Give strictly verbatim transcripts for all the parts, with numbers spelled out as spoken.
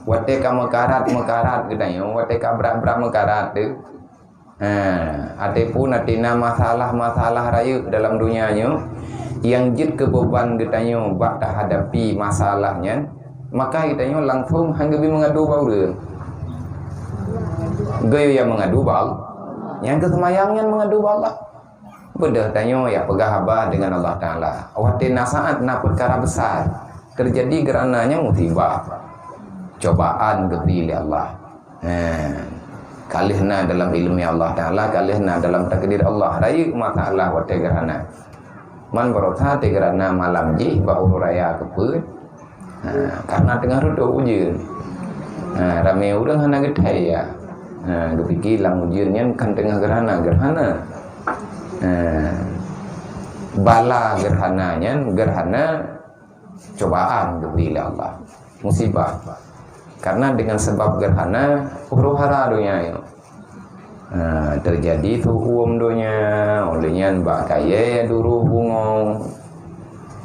Watée ka meukarat-meukarat geutanyoe, watée ka brat-brat meukarat teuh, ha, ataupun até na masalah-masalah rayeuk dalam donya nyoe, nyang jeuet keu beban geutanyoe bak tahadapi masalah nyan, maka geutanyoe langsong han geubri meungadu bak ureuëng. Geuyue nyang meungadu bak Allah. Nyang keu seumayang nyan meungadu bak Allah. Beudôh tanyoe ya peugah haba deungon Allah Taala. Watée na saát na peukara besar teujadi geurananya musibah, cobaan geubri lé Allah. Nah, ka lheueh na dalam ileumé Allah Taala, ka lheueh na dalam takdir Allah. Rayeuk masalah watée geuhana. Man barosa teugrana malam jih bak uroe raya keupeuet. Ha, karena teungoh reudôk ujeuen. Ha, ramé ureuëng hana geuthai ya. Ha, geupike lam ujeuen nyan kan teungoh geuhana, geuhana. Ha, bala geuhana nyan, geuhana cobaan geubri lé Allah. Musibah. Karena dengan sebab geuhana, huru-hara donya nyoe. Ha, teujadi su'uem donya, óh lheueh nyan bak kayée duroh bungong.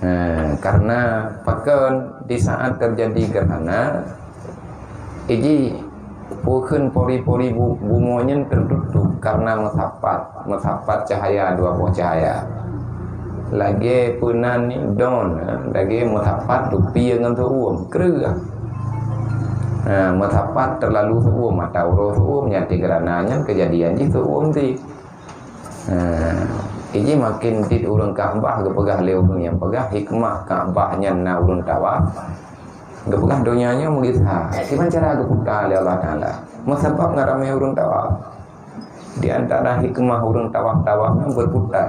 Ha, karena pakon di saat teujadi geuhana, iji pukheun pori-pori bu-, bumoe nyan teututup karena meusapat, meusapat cahaya dua boh cahaya. Lagée peunan ni don, lagée meusapat dupi ngon su'uem, kreueh. Ha, meusapat teulalu su'uem, mata uroe su'uem, nyan teugrana nyan keujadian jih su'uem ti. Ha, iji makin dit ureuëng Ka'bah geupeugah lé ureuëng nyang peugah hikmah Ka'bah nyan na ureuëng tawaf. Geupeugah donya nyoe meugisa, kiban cara geuputa lé Allah Taala. Meusabab ngon ramé ureuëng tawaf. Di antara hikmah ureuëng tawaf-tawaf nyan berputar.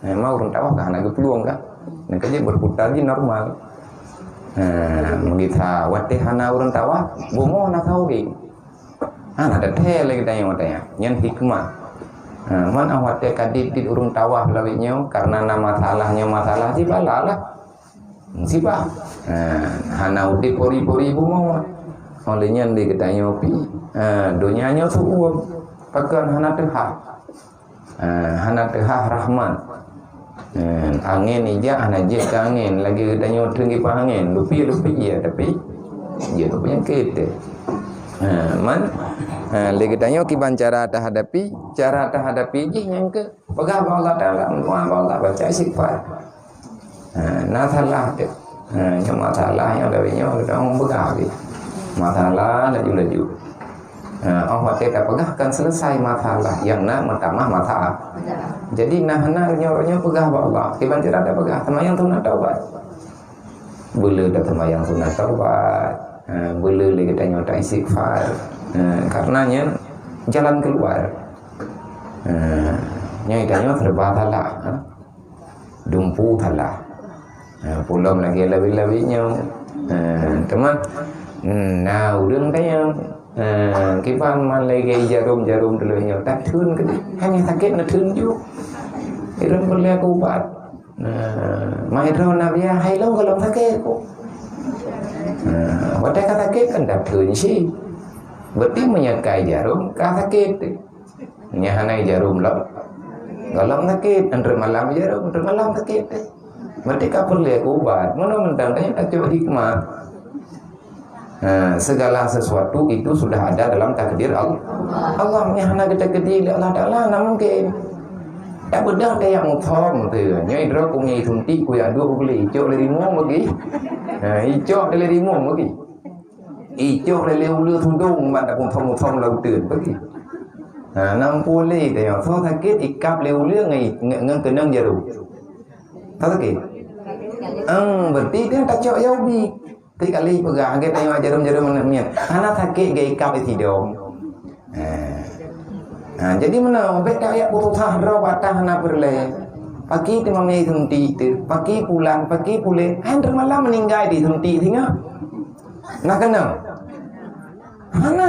Memang ureuëng tawaf ka hana geuplueng kan. Nyan ka jeuet berputar jih normal. Ha, meugisa watée hana ureuëng tawaf, bumoe na saureueng. Ha, na teuthée lé geutanyoe watée nyan. Nyan hikmah. Ha, man ah watée ka dit-dit ureuëng tawaf lawét nyoe, karena na masalah nyoe masalah jih bala lah. Musibah. Ha, hana udeb pori-pori bumoe. Óh lheueh nyan lé geutanyoe pi. Ha, donya nyoe su'uem. Pakon hana teuhah. Ha, hana teuhah rahmat. Ha, angén ijak hana jeuet keu angén, lagée geutanyoe treun kipah angén, lupi-lupi ya, tapi ya peunyakét teuh. Ha, man, ha, lé geutanyoe kiban cara tahadapi, cara tahadapi jih nyang keu peugah bak Allah Taala, meudoá bak Allah, baca istighfar. Ha, na salah teuh. Ha, nyoe masalah nyang dari nyoe ureuëng peugah lé. Masalah laju-laju. Ha, óh watée tapeugah kan selesai masalah nyang na meutamah masalah. Jadi na hana nyoe-nyoe peugah bak Allah. Kiban cara tapeugah, seumayang sunat taubat. Beuleu taseumayang sunat taubat. Ha, beuleu lé geutanyoe ta istighfar. Ha, karena nyan jalan keluar. Ha, nyoe tanyoe serba salah. Ha. Dumpu salah. Ha, pulom lagée labi-labi nyoe. Ha, teuma, hmm, na ureuëng tanyong, ha, kiban man lagée jarum-jarum tuleueng nyoe, tatheun keudeh. Hana sakét na theun ju. Irem peureulée keu ubat. Ha, mai droe na biya hai lôn gohlom sakét ku. Ha, watée ka sakét kan tatheun si. Berarti meunyoe kai jarum ka sakét. Nyan hana jarum lom. Gohlom sakét, enteuk malam jarum, enteuk malam sakét. Berarti ka peureulée ubat. Meunan mantong tanyoe tacok hikmah. Ha, segala sesuatu itu sudah ada dalam takdir Allah. Allah nyan hana geutakdir lé Allah Taala, hana mungkin. Tak beudôh tajak muphom tu. Nyoe droe ku ngieng suntik ku jak duek u keulée icok lé rimueng bagi. Ha, icok lé rimueng bagi. Icok lé, lé uleue tudong ban taputhong-puthong lam uteuen bagi. Ha, nam pulé tanyong, soe sakét ikab lé uleue ngon, ngon, ngon keunong jarum. Soe sakét? Eng, berarti kan tacok yau bi. Ti kali peugah, gét tanyong jarum-jarum aneuk miet. Hana sakét gét ikab lé sidong. Ha. Ha, jadi meunan, bék tajak putôh droe bak tah hana peureulée. Paki teuma mé suntik teuh, paki pulan, paki puléh, hai malam meuninggai di suntik singoh. Na keunong? Hana.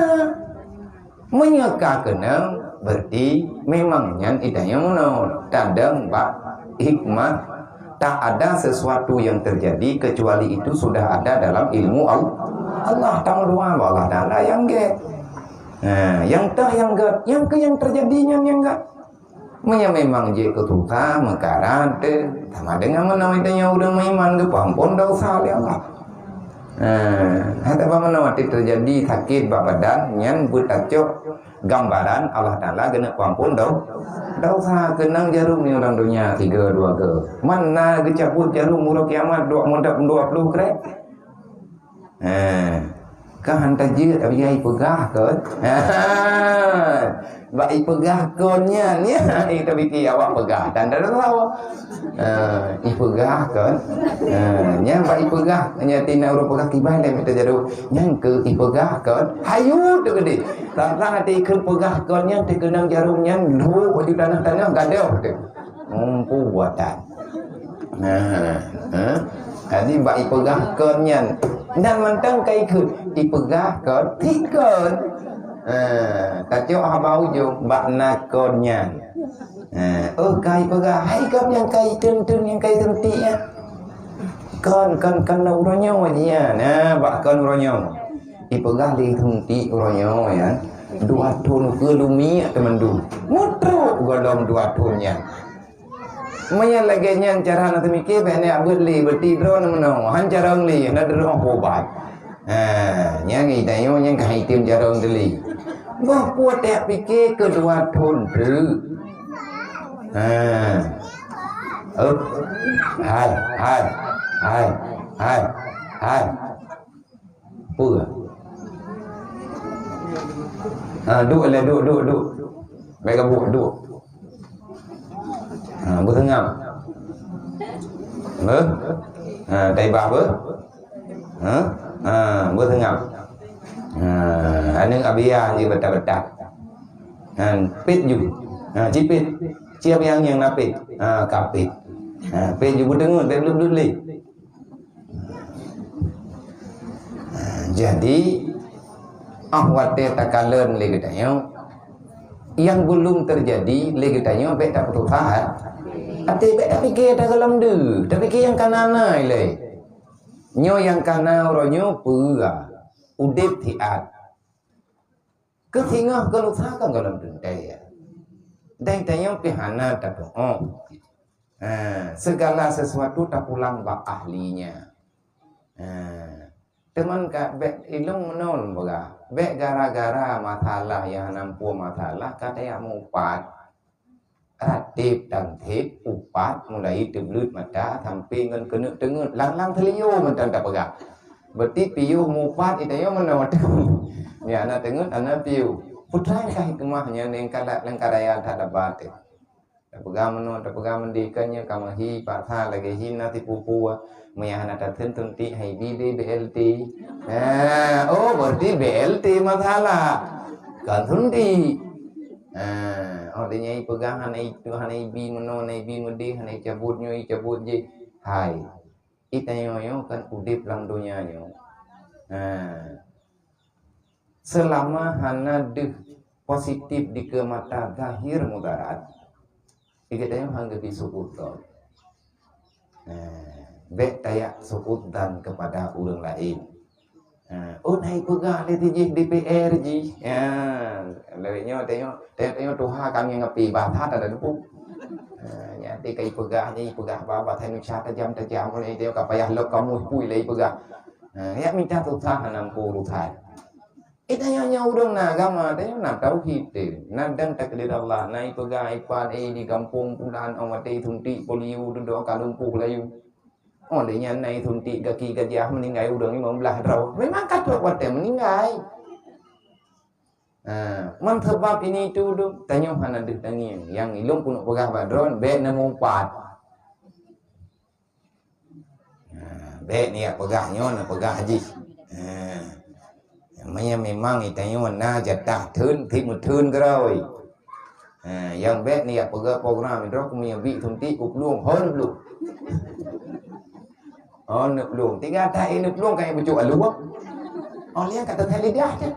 Meunyoe ka keunong, berarti memang nyan idayah meunoe. Tadong bak hikmah, tak ada sesuatu yang terjadi kecuali itu sudah ada dalam ilmu Al-, Allah. Tameudoá bak Allah Taala nyang gét. Ha, nyang toh nyang gét, nyang keu nyang teujadi nyan nyang gét. Meunyoe memang jeuet keu susah, meukarat teuh, sama dengan meunoe tanyoe ureuëng meuiman geupeuampon desya lé Allah. Nah, hata bak meunoe watèe teujadi sakét bak badan, nyan beutacok gambaran Allah Taala geuneuk peuampon dau-, dosa. Keunong jarom nyoe lam donya tiga dua go. Man na geucabut jarom uroe kiamat dua, mantap dua puluh krek. Ha. Ka han tajeuet, tapi ai peugah kon. Ha. Bak ipeugah kon nyan, ya, ita pike awak peugah. Dan dah tahu. Ha, ipeugah kon. Ha, nyan bak ipeugah, nyan tina ureueng peugah kiban lé mita jaroe. Nyan keu ipeugah kon. Hayu tu gede. Tantang hati ikheun peugah kon nyan, teukeunong jaroe nyan, duek baju tanah-tanah, gadoh tu. Mumpu buatan. Nah, ha? Jadi bak ipeugah kon nyan. Dan mantong ka ikheun, ipeugah kon, tikon. Ha, tacok haba ujong, bak na kon nyan. Ha, oh, ka ipeugah, hai kon nyang ka iteun-teun, nyang ka isuntik nyan. Kon, kon, kon na uroe nyoe nyan. Ha, bak kon uroe nyoe. Ipeugah lé suntik uroe nyoe nyan. Dua thon ukeue lumiek teumandum. Mutrok gohlom dua thon nyan. Meunyo lagèe nyan cara na teumike, bèk neujak beuet lé, beuti droe na meunoe. Han carông lé, na droe pobat. Ha, nyang geutanyoe nyang ka item carông teuli. Boh peue tajak pike keu dua thon teuk. Ha. Up. Hai, hai, hai, hai, hai. Peue? Ha, duek lé, duek, duek, duek. Bèk gabuk, duek. Ha, beuseungab. Beuh? Ha, taibah beuh? Ha? Ha, beuseungab. Ha, aneuk Abia jih beutah-beutah. Ha, pet ju. Ha, cipet. Ci Abia nyang na pet. Ha, ka pet. Ha, pet ju beuteungeut, bèk bluet-bluet lé. Jadi, ah watèe takalon lé geutanyoe, nyang belum teujadi lé geutanyoe bèk tapeususah até, bèk tapike tagohlom deuh, tapike nyang ka na-na ilèe. Nyoe nyang ka na uroe nyoe peue? Udép siat. Keu singoh keu lusa kan gohlom teuntèe. Dan tanyoe pih hana tatu'oh. Ha, segala sesuatu tapulang bak ahlinya. Ha. Teuma ka bèk ilôn meunoe lôn peugah. Bèk gara-gara masalah nyang hana muphom masalah ka tajak meuupat. Rateb dan theb, upat mulai teubleut mata sampai ngon keuneuk teungeut, lang-lang teulio mantong tapeugah. Berarti piôh meuupat geutanyoe meunoe teuk. Nyan hana teungeut, hana piôh. Putra ka hikmah nyan nyang ka lheueh lengkap raya that daba teuh. Tapeugah meunoe, tapeugah meudeh, kan nyoe ka meuhi paksa lagèe hi na tipu-pue. Meunyo hana tatheun suntik hai bi deh B L T. Ha, oh, berarti B L T masalah. Kan suntik. Ha, oh, dia nyai peugah hana itu, hana ibi meunoe, hana ibi meudeh, hana icabut nyoe, icabut jih. Hai. Geutanyoe nyoe kan udép lam donya nyoe. Ha. Seulama hana deuh positif dikeue mata zahir mudarat, geutanyoe han geubri su'udzon. Nah, bèk tajak su'udzon keupada ureueng laén. Nah, oh, na ipeugah lé tijih D P R jih. Ya, lagèe nyoe tanyoe, tanyoe, tanyoe tuha kami ngapi, basa tak ada depu. Nah, nyan ka ipeugah, nyan ipeugah ba-ba, tanyoe ca tajam-tajam, tanyoe ka payah lok kamoe pui lé ipeugah. Nah, ya mita susah hana muphom urusan. Eh, tanyoe nyoe ureueng na agama, tanyoe na tauhid teuh. Na dan takdir Allah, na ipeugah ipat, eh, di gampông pulan, oh, watèe isuntik polio, dudoe ka lumpuh layu. Oh, lheueh nyan na isuntik gaki gajah, meuninggai ureueng limong blaih droe. Memang ka trok watèe meuninggai. Ha, man sabab ini itu tu, tanyoe hana deuh tangieng. Nyang ilôn keuneuk peugah bak droe, bèk na meuupat. Ha, bèk neujak peugah nyoe, neupeugah jih. Ha. Meunyo memang geutanyoe na jatah theun, pih meutheun keurôi. Ha, nyang bèk neujak peugah program droe keu meunyo bi suntik u plueng, hon plueng. Hon plueng. Tiga tai neuplueng ka nyang pucok alu. Oh, liang ka teuthai lidah je.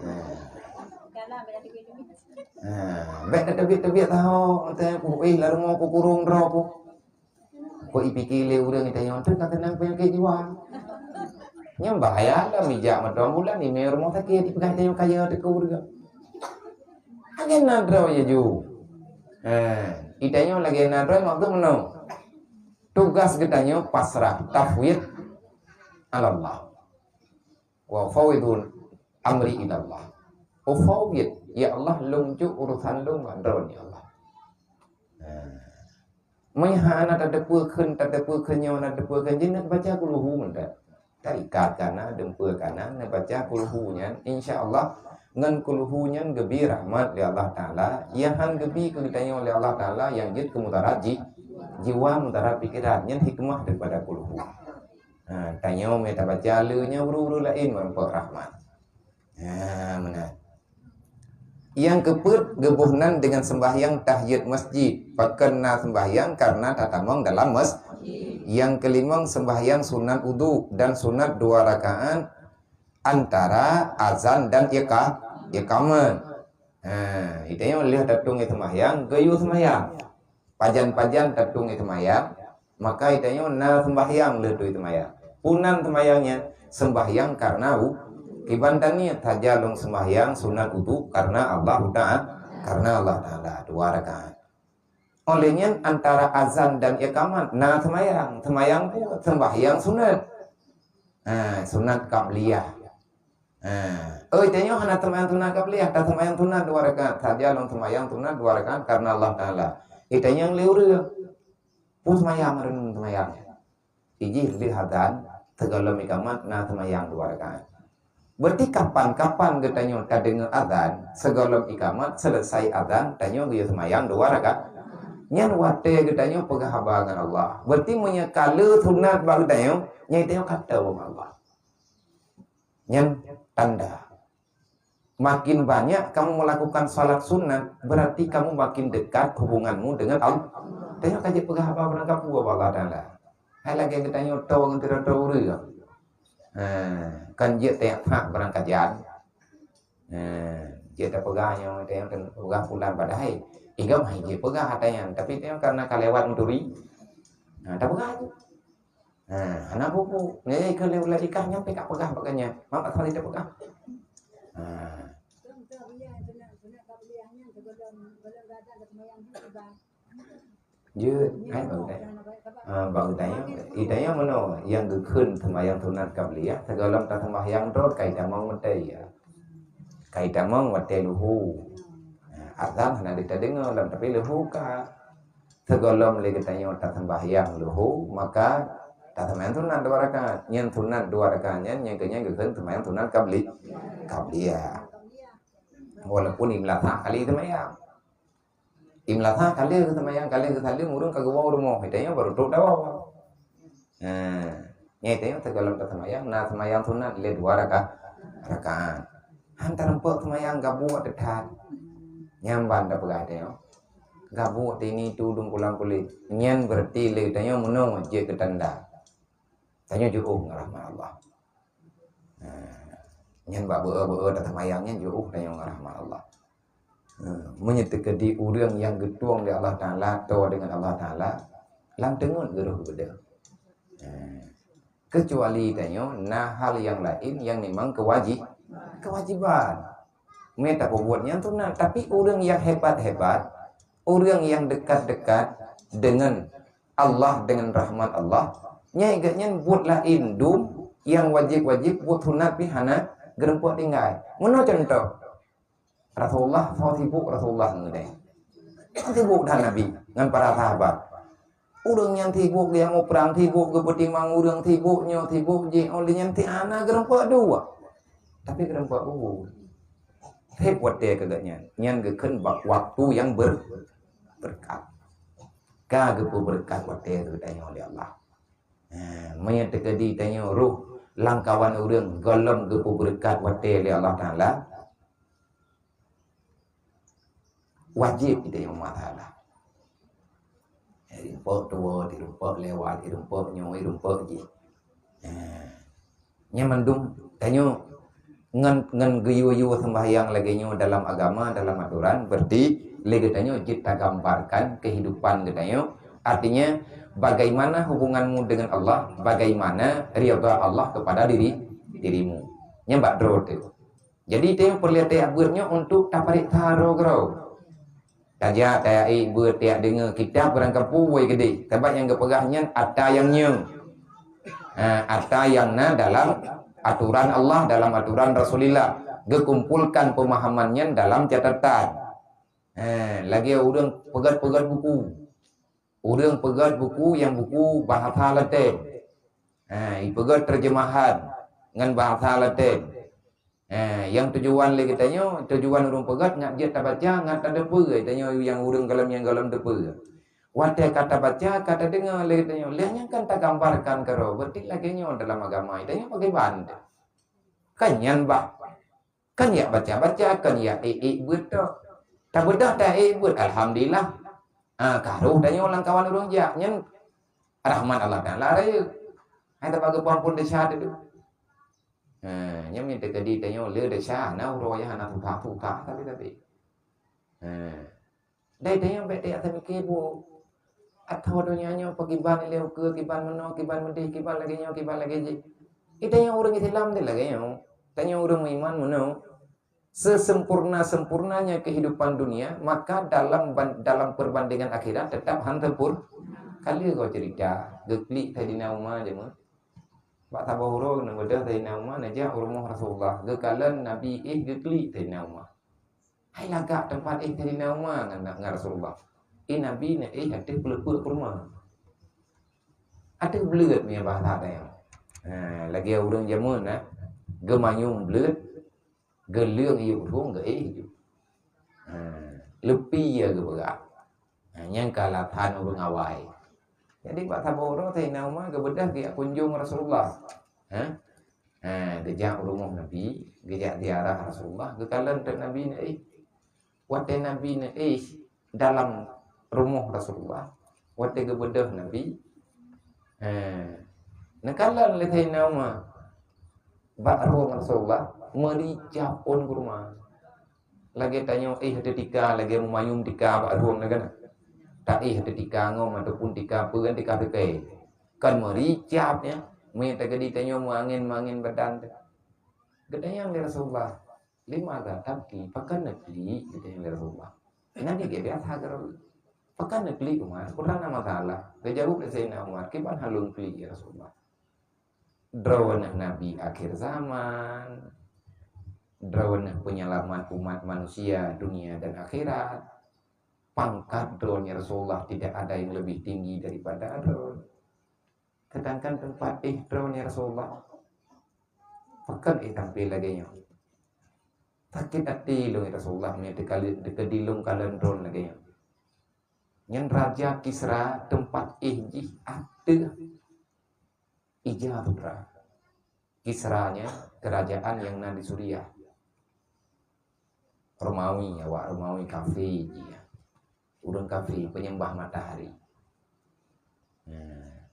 Ha. Ha, bèk tateubiet-teubiet taho, teuh puih lalu mo kukurong droe pu. Kok ipike lé ureueng geutanyoe, "Teuh ka keunong peunyakét jiwa." Nyan bahaya lom, ijak meutuang bulan, imè rumoh sakét, ipeugah geutanyoe kaya teuka ureueng. Lagèe na droe ya ju. Eh, geutanyoe lagèe na droe maksud meunoe. Tugas geutanyoe pasrah, tafwid alallah. Wa fawidhu amri ilallah. Ufawwid, ya Allah, lôn jok urusan lôn bak Droe, ya Allah. Nah. Meunyo hana tateupeue kheun, tateupeue kheun nyoe, tateupeue kheun jih, neubaca kulhu mantong. Tarikat kana, dumpeue kana, neubaca kulhu nyan, insya Allah ngon kulhu nyan geubri rahmat lé Allah Taala, nyang han geubri keu geutanyoe lé Allah Taala nyang jeuet keu mudarat ji-, jiwa, mudarat pikeran, nyan hikmah daripada kulhu. Ha, tanyoe mita baca le nyan ureuëng-ureuëng laén meureumpok rahmat. Ha, meunan. Nyang keupeuet geuboh nan dengan sembahyang tahiyat masjid. Pakon na sembahyang karena tatamong dalam masjid. Nyang keulimong sembahyang sunat udhu dan sunat dua rakaat antara azan dan iqa-, iqamat. Ha, itu yang leh datang itu sembahyang, geuyue sembahyang. Pajan-pajan tatong i seumayang, maka geutanyoe na seumbahyang lheueh teuh i seumayang. Peue nan seumbahyang nyan? Seumbahyang kareuna u-, kiban taniet saja lôn seumbahyang sunat udhu kareuna Allahu Ta'a-, kareuna Allah Taala, dua rakaat. Óh lheueh nyan antara azan dan iqamat na seumbahyang. Seumbahyang peue? Seumbahyang sunat. Ha, sunat qabliyah. Ha. Oi, tanyoe hana seumayang sunat qabliyah, taseumayang sunat dua rakaat saja, lôn seumayang sunat dua rakaat kareuna Allah Taala. Ih, tanyoe lé ureueng. Peue seumayang, meureuneuk seumayang. Ijih lheueh azan, sigohlom iqamat na seumayang dua rakaat. Berarti kapan-kapan geutanyoe tadeungoe azan, sigohlom iqamat, selesai azan, tanyoe geuyue seumayang dua rakaat. Nyan watée geutanyoe peugah haba ngon Allah. Berarti meunyoe ka le sunat bak geutanyoe, nyan tanyoe ka toe ngon Allah. Nyan tanda. Makin banyak kamu melakukan salat sunat, berarti kamu makin dekat hubunganmu dengan Allah. Tanyoe ka jeuet peugah haba barangkapeue bak Allah Taala. Hai lagée geutanyoe toe ngon sidroe-droe ureueng. Ha, kan jeuet teuyak that barangkajan. Ha, jeuet tapeugah nyoe, tanyoe kan peugah pulan padahai. Inggom hai jeuet peugah ata nyan, tapi tanyoe kareuna ka lewat meuturi. Ha, tapeugah tu. Ha, hana bubu. Nyan ikeu lé ulat ikah nyan pih ka peugah bak geuhnyan. Mak asai teupeugah. Ha. Jeuet, hai bang teh. Ha, bang teh. Itanya mana yang geukheun sembahyang sunat qabliyah, sigohlom tasembahyang droe kai tamong watée ya. Kai tamong watée luhu. Ha, azan hana ditadeungoe lom, tapi luhu ka. Sigohlom lé geutanyoe tasembahyang luhu, maka tasembahyang sunat dua rakaat. Nyan sunat dua rakaat nyan, nyan keuh nyan geukheun sembahyang sunat qabli-, qabliyah. Walaupun imeulasah kali sembahyang. Imeulasah kali sembahyang, kali geusaleuem ureueng ka geuwoe u rumoh, geutanyoe baru trok dawa. Nah, nyan geutanyoe sigohlom tasembahyang, na sembahyang sunat lé dua raka-, rakaat. Han tarumpok sembahyang gabuek teutat. Nyan ban tapeugah tanyoe. Gabuek tini tu dum pulang kulét. Nyan berarti lé tanyoe meunoe jeuet keu tanda. Tanyoe jiôh ngon rahmat Allah. Nah, nyan bak beu-, beu-, taseumbahyang nyan jiôh tanyoe ngon rahmat Allah. Nah, meunyoe teukeudi ureueng nyang geutueng lé Allah Taala, toe deungon Allah Taala, lam teungeut geuroh geubeudôh. Nah, Keucuali tanyoe na hal nyang laén nyang memang kewaji-, kewajiban. Mita peubuet nyan sunat, tapi ureueng nyang hebat-hebat, ureueng nyang dekat-dekat dengan Allah, dengan rahmat Allah, nyan geuhnyan buet laén dum nyang wajéb-wajéb, buet sunat pih hana geurumpok tinggai. Meunoe cuntoh, Rasulullah, soe sibuk Rasulullah ngon geutanyoe? Soe sibuk that Nabi ngon para sahabat? Ureueng nyan sibuk geuyue muprang, sibuk geupeutimang ureueng, sibuk nyoe, sibuk jih, óh lheueh nyan ti hana geurumpok dua. Tapi geurumpok bubu. Seb watée keu geuhnyan, nyan geukheun bak waktu nyang ber-, beureukat. Ka geupeubeureukat watée geutanyoe lé Allah. Ha, meunyoe teukeudi tanyoe roh lam kawan ureueng gohlom geupeubeureukat watée lé Allah Taala, wajéb geutanyoe meumasalah. Irumpok tuwoe, irumpok lewat, irumpok nyoe, irumpok jih. Ha. Nyan mandum tanyoe ngon, ngon geuyue-yue seumbahyang lagée nyoe dalam agama, dalam atoran, berarti lé geutanyoe jeuet tagambarkan kehidupan geutanyoe. Artinya, bagaimana hubunganmu dengan Allah, bagaimana ridha Allah kepada diri, dirimu. Nyan bak droe teuh. Jadi, tanyoe peureulée tajak beuet nyoe untuk tapareksa droe keudroe. Tajak, tajak ék beuet, tajak deungoe kitab barangkapeue wai keudeh. Sabab nyang geupeugah nyan atra nyang nyoe. Ha, atra nyang na dalam Aturan Allah dalam aturan Rasulullah, geukumpolkan pemahaman nyan dalam catatan. Eh, lagèe ureueng peugèt-peugèt buku. Ureueng peugèt buku nyang buku bahasa Latin. Eh, ipeugèt terjemahan ngon bahasa Latin. Eh, nyang tujuan lé geutanyoe, tujuan ureueng peugèt ngat jeuet tabaca, ngat tateupeue, tanyoe nyang ureueng gohlom nyang gohlom teupeue. Watèe ka tabaca, ka tadeungoe lé geutanyoe, lheueh nyan kan tagambarkan keudroe, berarti lagèe nyoe dalam agama, tanyoe pakriban. Kan nyan bah. Kan jak baca-baca, kan jak ék-ék beuet tok. Tabeudôh ta ék beuet, alhamdulillah. Ah, ka rôh tanyoe lam kawan ureueng jak, nyan rahmat Allah Taala rayeuk. Hai tabagi peuampôn desya teuh. Ha, nyan meuteukadi tanyoe le desya, na uroe nyang hana susah-susah, tapi-tapi. Ha. Dai tanyoe bèk tajak tamike bu. Atau donya nyoe pakiban ilèe ukeue, kiban meunoe, kiban meudeh, kiban lagèe nyoe, kiban lagèe jih. Di tanyoe ureueng Islam di lagèe nyoe. Tanyoe ureueng meuiman meunoe. Sesempurna-sempurnanya kehidupan dunia, maka dalam ban-, dalam perbandingan akhirat tetap han sempur-, ka lheueh goe cerita, geuklik Saidina Umar jameun. Bak saboh uroe neubeudôh Saidina Umar neujak u rumoh Rasulullah. Geukalon Nabi éh geuklik Saidina Umar. Hai lagak teumpat éh Saidina Umar ngon, ngon Rasulullah. Éh Nabi neuéh ateueh peuleupeuk kurma. Ateueh bleuet mie bahasa tanyoe. Ha, lagèe ureueng jameun na, geumanyum bleuet, geuleueng yub rhueng geuéh ju. Ha, leupi ya geupeugah. Ha, nyan ka alasan ureueng awai. Jadi bak saboh uroe Saidina Umar geubeudôh geujak kunjong Rasulullah. Ha? Ha, geujak u rumoh Nabi, geujak ziarah Rasulullah, geukalon teuk Nabi na éh. Watèe Nabi na éh dalam rumoh Rasulullah, watèe geubeudôh Nabi, ha, neukalon lé Saidina Umar bak rueng Rasulullah meuricap ôn kurma. Lagèe tanyoe éh teutika, lagèe meumayum tika bak rueng na kan. Ta éh teutika ngom ataupun tika peue kan, tika teukai. Kan meuricap nyan, meuitai geutanyoe meuangén-meuangén badan teuh. Geutanyong lé Rasulullah, "Limadza tabki?" Pakon neuklik? Geutanyong lé Rasulullah. Nabi geubiasa keudroe. "Pakon neuklik, Umar? Peue na masalah?" Geujaweueb lé Saidina Umar, "Kiban han lôn klik, ya Rasulullah? Droeneuh Nabi akhir zaman, droeneuh penyelamat umat manusia dunia dan akhirat. Pangkat droeneuh, ya Rasulullah, tidak ada yang lebih tinggi daripada droeneuh. Sedangkan teumpat éh droeneuh, ya Rasulullah, pakon éh tampé lagèe nyoe? Sakét até lôn, ya Rasulullah, meunyoe teuka-, teukeudi lôn kalon droeneuh lagèe nyoe." Nyan Raja Kisra teumpat éh jih ateueh ija putra. Kisra nyan kerajaan nyang na di Suriah. Romawi, awak Romawi kafé jih. Ureueng kafé, penyembah matahari. Nah,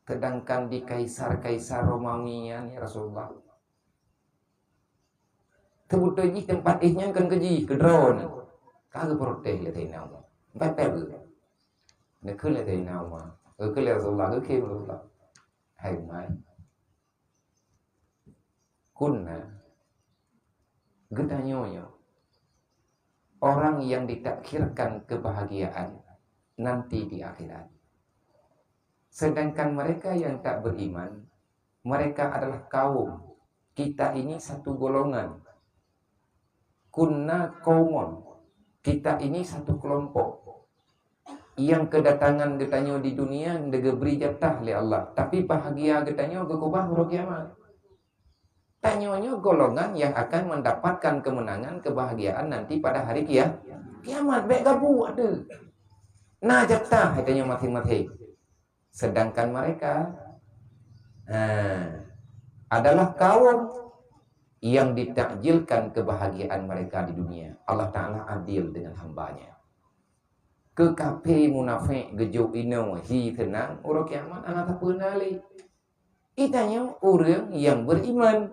sedangkan di kaisar-kaisar Romawi nyan, ya Rasulullah, seubeutôi jih teumpat éh nyan kon keu jih, keu droeneuh. Ka geuprotes lé Saidina Umar. Batal. Neukheun lé Saidina Umar. Geukheun lé Rasulullah, geukheun Rasulullah. Hai Umar, kunna, geutanyoe nyoe orang yang ditakhirkan kebahagiaan nanti di akhirat. Sedangkan mereka yang tak beriman, mereka adalah kaum. Kita ini satu golongan. Kunna qaumon. Kita ini satu kelompok. Nyang keudatangan geutanyoe di dunia neugeubri jatah lé Allah, tapi bahagia geutanyoe geukeubah uroe kiamat. Tanyoe nyoe golongan yang akan mendapatkan kemenangan, kebahagiaan nanti pada hari kia-, kiamat. Bèk gabu ateueh. Na jatah hai tanyoe maséng-maséng. Sedangkan mereka, ha, adalah kaum yang ditakjilkan kebahagiaan mereka di dunia. Allah Taala adil dengan hamba-Nya. Keu kafé munafék geujok inoe hi seunang, uroe kiamat hana sapeue na lé. Geutanyoe ureueng nyang beriman.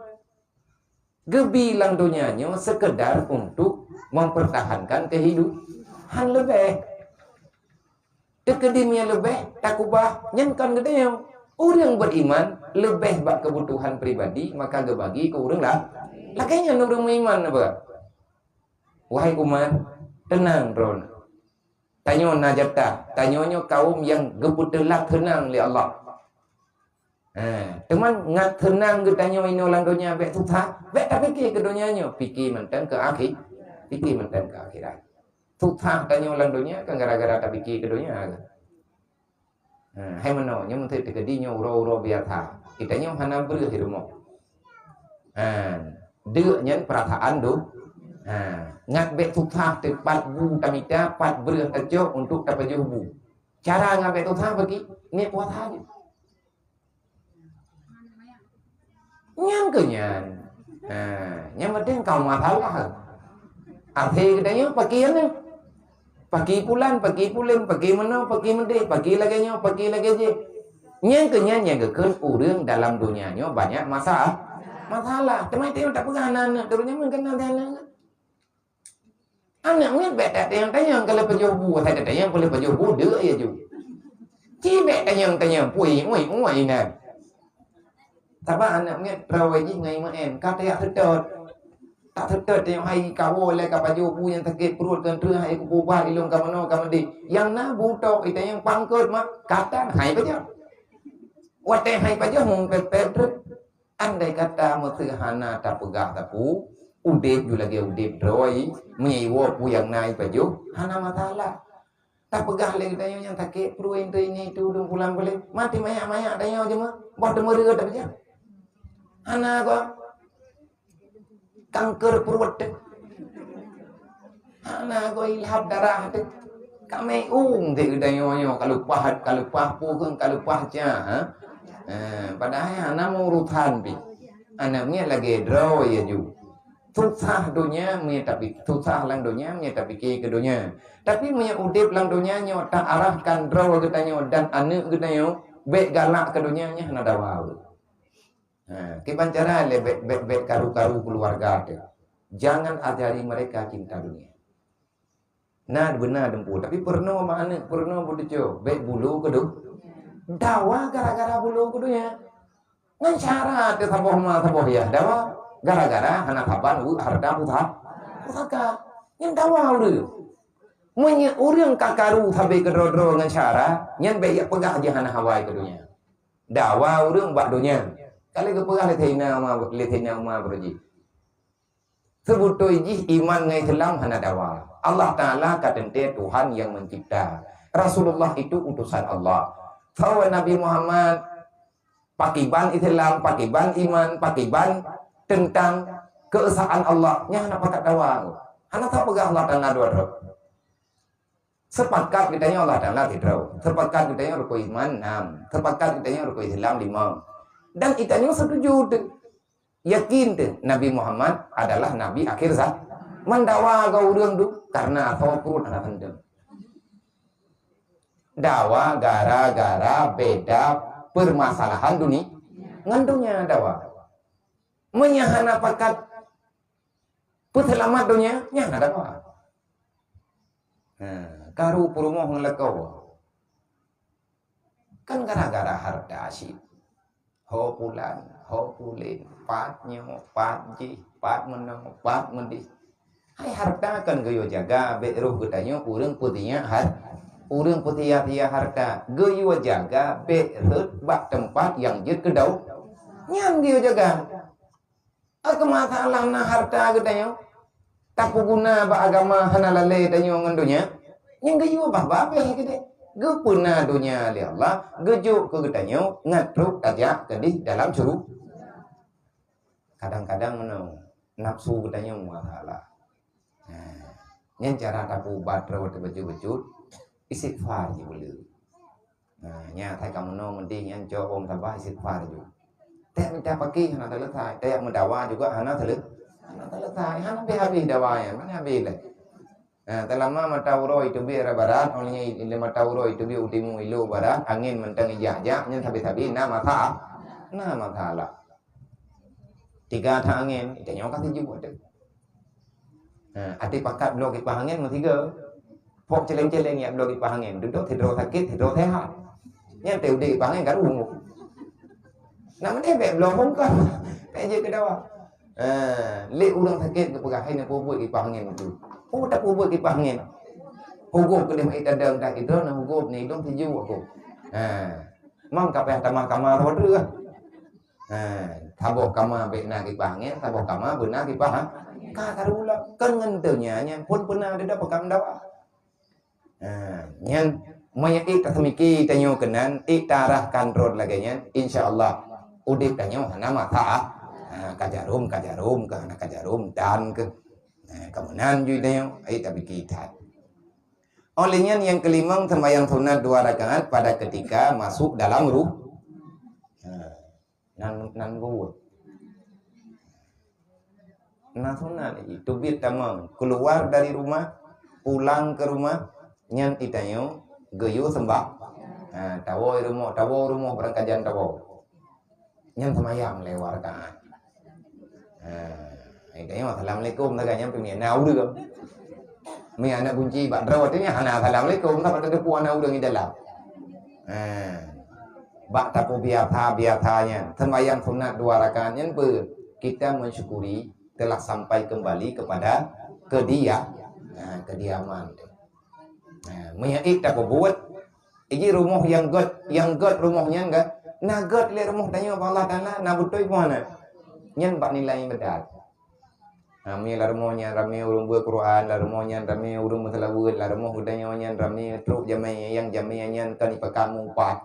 Geubi lam donya nyoe sekedar untuk mempertahankan kehidupan leubeh. Teukeudi meunyo leubeh takubah, nyan kon geutanyoe. Ureueng beriman leubeh bak keubutuhan pribadi, maka geubagi keu ureueng la-, lagèe nyan ureueng meuiman apa? Wahai umat, teunang droeneuh. Tanyoe na jatah, tanyoe nyoe kaum nyang geupeuteulat seunang lé Allah. Ha, teuma ngat seunang geutanyoe inoe lam donya bék susah, bék tapike keu donya nyoe, pike mantong keu akhi-, pike mantong keu akhirat. Susah tanyoe lam donya kan gara-gara tapike keu donya. Ha, hai meunoe, nyoe meusti teukeudi nyoe uroe-uroe biasa. Geutanyoe hana breueh di rumoh. Ha, deuk nyan peurasaan do-, ha, ngat bék susah teupat bu tamita, pat breueh tacok untuk tapajoh bu. Cara ngat bék susah bagi, niet puasa jih. Nyan keuh nyan. Ha, nyang penting kamoe masalah. Akhé geutanyoe paki aneuëk. Paki pulan, paki pulen, paki meunoe, paki meudeh, paki lagée nyoe, paki lagée jih. Nyan keuh nyan nyang geukheun ureuëng dalam donya nyoe banyak masa-, masalah. Teuma tanyoe tapeugah hana aneuëk, teureunyang meukeuna aneuëk. Aneuëk miet bék tatanyong-tanyong ka lheueh pajoh bu, asai tatanyong ka lheueh pajoh bu, deuk ya ju. Ci bék tanyong-tanyong, pui, ui, ui, nan. Sabab aneuëk miet droe jih ngon imeuen, ka tajak seutôt. Tak seutôt tanyong hai kawoe lé ka pajoh bu nyang sakét pruet keu treuk hai kupeubah ilong ka meunoe ka meudeh. Nyang na bu tok itanyong pangkot mak, katan hai pajoh. Watée hai pajoh meumpet-pet treuk. Andai kata meuseuh hana tapeugah sapeue, udeb ju lagée udeb droe, meunyoe iwoe peue nyang na ipajoh, hana masalah. Tapeugah lé geutanyoe nyang sakét pruet, ini itu dum pulang boleh. Mati manyak-manyak tanyoe jeumeuh, boh teumeureuet tapeujah. Hana goe. Kanker pruet teuh. Hana goe ilhab darah teuh. Ka meuueng teuh geutanyoe nyoe, ka leupah, ka leupah pukeueng, ka leupah ca, ha? Eh, padahai hana meuurusan pih. Aneuëk miet lagée droe ya ju. Susah donya meunyoe tapi, susah lam donya meunyoe tapike keu donya. Tapi meunyoe udeb lam donya nyoe taarahkan droe geutanyoe dan aneuëk geutanyoe bék galak keu donya, nyan hana dawa. Ha, kiban cara lé bék, bék, bék karu-karu keuluwarga teuh. Jangan ajari mereka cinta dunia. Na beuna dum peue, tapi peurunoe bak aneuëk, peurunoe beutucoe, bék bulo keu du-, dawa gara-gara bulo keu donya. Ngon cara teuh saboh ma saboh yah dawa, gara-gara hana saban weuek hareuta pusa-, pusaka. Nyan dawa ureuëng. Meunyoe ureuëng ka karu sabe keudroe-droe ngon cara, nyan bék jak peugah jih hana hawa keu donya. Dawa ureuëng bak donya. Ka lheueh geupeugah lé Saidina Umar, lé Saidina Umar beureuji. Seubeutôi jih iman ngon Islam hana dawa. Allah Taala ka teuntée Tuhan nyang meucebta. Rasulullah itu utosan Allah. Sahabat Nabi Muhammad, pakiban Islam, pakiban iman, pakiban teuntang keuesaan Allah, nyan hana pakat dawa. Hana tapeugah Allah Taala dua droe. Sepakat geutanyoe Allah Taala sidroe. Sepakat geutanyoe rukon iman enam. Sepakat geutanyoe rukon Islam lima. Dan geutanyoe setuju teuh. Yakin teuh Nabi Muhammad adalah Nabi akhir za-, mandawa keu ureuëng tu karena asoe pruet hana seundeueng. Dawa gara-gara beda permasalahan duni-, ngon donya dawa. Meunyoe hana pakat peuseulamat donya, nyan hana dawa. Ha, karu peurumoh ngon lakoe. Kan gara-gara hareuta cit. Ho pulan, ho pulen, pat nyoe, pat jih, pat meunoe, pat meudeh. Hai hareuta kan geuyue jaga, bék roh geutanyoe ureuëng peutiyak har-, ureuëng peusia-sia hareuta. Geuyue jaga bék rhot bak teumpat nyang jeuet keu dau-, nyan geuyue jaga. Keu masalah na hareuta geutanyoe, tapeuguna bak agama hana lalée tanyoe ngon donya, nyang geuyue bah babeh keudeh. Geupeuna donya lé Allah, geujok keu geutanyoe ngat trok tajak keudeh dalam syuru-, kadang-kadang meunoe, nafsu geutanyoe masalah. Nah, nyan cara tapeuubat droe teuh bacut-bacut, istighfar jih beu le. Nah, nyan asai ka meunoe meudeh nyan cok bom sabah istighfar ju. Tajak mita paki hana selesai, tajak meudawa juga hana sele-, hana selesai, hana habéh-habéh dawa nyan, mana habéh lé. Nah, teulama mata uroe iteubiet arah barat, óh lheueh nyan mata uroe iteubiet u timu ilée barat, angén mantong ijak-jak, nyan sabe-sabe na masa-, na masalah. Tiga that angén, geutanyoe ka sijuek teuh. Ha, até pakat bloe kipah angén meusigoe. Pok celeng-celeng jak bloe kipah angén, dudoe sidroe sakét, sidroe sehat. Nyan teuh udeb kipah angén ka rumoh. Nak meudeh bék bloe bungkôh, bék jeuet keu dawa. Ha, lé ureuëng sakét geupeugah, "Hai neupeubuet kipah angén tu." Oh, tapeubuet kipah angén. Hugôb keudeh meuit tadong dah idong, na hugôb ni idong sijuek aku. Ha. Mang ka payah tamah kama roh dreueh. Ha, saboh kama bèk na kipah angén, saboh kama beuna kipah, ha? Ka karu lom. Kan ngon donya nyan phôn peuna deuda peukam dawa. Ha, nyan meunyo ék taseumiki tanyoe keunan, ék taarahkan rot lagèe nyan, insya Allah udép tanyoe hana masalah. Ha, ka jarum, ka jarum keuh, hana ka jarum dan keuh. Ha, ka meunan jih tanyoe, ék tapike that. Óh lheueh nyan nyang keulimong, sembahyang sunat dua rakaat pada ketika masuk dalam ru-, ha, nan, nan buet. Na sunat, teubiet tamong, keluar dari rumah, pulang ke rumah, nyan itanyoe geuyue sembah. Ha, tawoe rumoh, tawoe rumoh beurangkajan tawoe. Nyan seumayang lé dua rakaat. Ha, itanyoe assalamualaikum sagai nyan pih meunan ureueng. Meunan aneuk gunci bak droe teuh nyan hana assalamualaikum, sabab tateupeue aneuk ureueng di dalam. Ha. Bak tapeubiasa-biasa nyan, sembahyang sunat dua rakaat nyan peue? Kita mensyukuri telah sampai kembali kepada kedia-, ha, kediaman. Ha, meunyo ék tapeubuet, iji rumoh nyang gèt, nyang gèt rumoh nyan ka, na gèt lé rumoh tanyoe bak Allah Taala, na beutôi peue hana? Nyan bak nilai nyang beudat. Ha, meunyo lam rumoh nyan ramé ureueng beuet Quran, lam rumoh nyan ramé ureueng meuseulaweuet, lam rumoh geutanyoe nyan ramé trok jamé nyang jamé nyan kon ipeukam upah.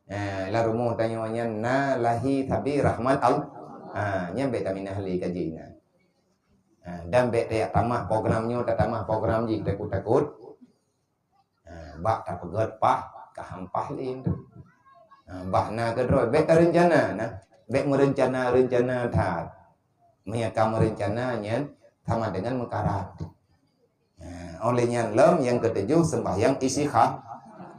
Ha, lam rumoh tanyoe nyan na lahé sabe rahmat Allah. Ha, nyan bèk taminah lé ka jih nyan. Ha, dan bèk tajak tamah program nyoe, tatamah program jih, takot-takot. Ha, bak tapeugèt paih, ka han paih lé tu. Ha, bah na keudroe, bèk tareuncana na. Bèk meurencana-rencana that. Meunyo ka meurencana nyan sama dengan meukarat. Ha, óh lheueh nyan lom nyang keutujoh sembahyang istikha-,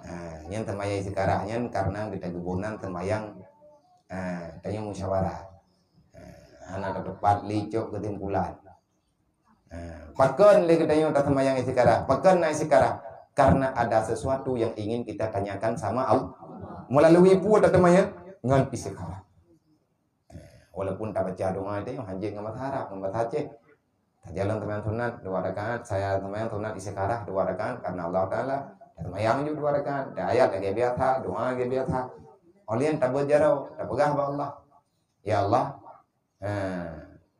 ha, nyan sembahyang istikharah nyan karena geutanyoe geuboh nan sembahyang, ha, tanyoe musyawarah. Ha, hana teupat lé cok keusimpulan. Ha, pakon lé geutanyoe taseumbahyang istikharah? Pakon na istikharah? Karena ada sesuatu yang ingin kita tanyakan sama Allah. Melalui peue taseumbahyang? Ngon istikharah. Ha, walaupun tabaca doa teuh hanjeuet ngon bahasa Arab, ngon bahasa Aceh. Tajalan seumbahyang sunat dua rakaat, saya seumbahyang sunat istikharah dua rakaat karena Allah Taala. Taseumbahyang ju dua rakaat, da ayat lagèe biasa, doa lagèe biasa. Óh lheueh nyan tabeuet jaroe, tapeugah bak Allah, "Ya Allah, ha,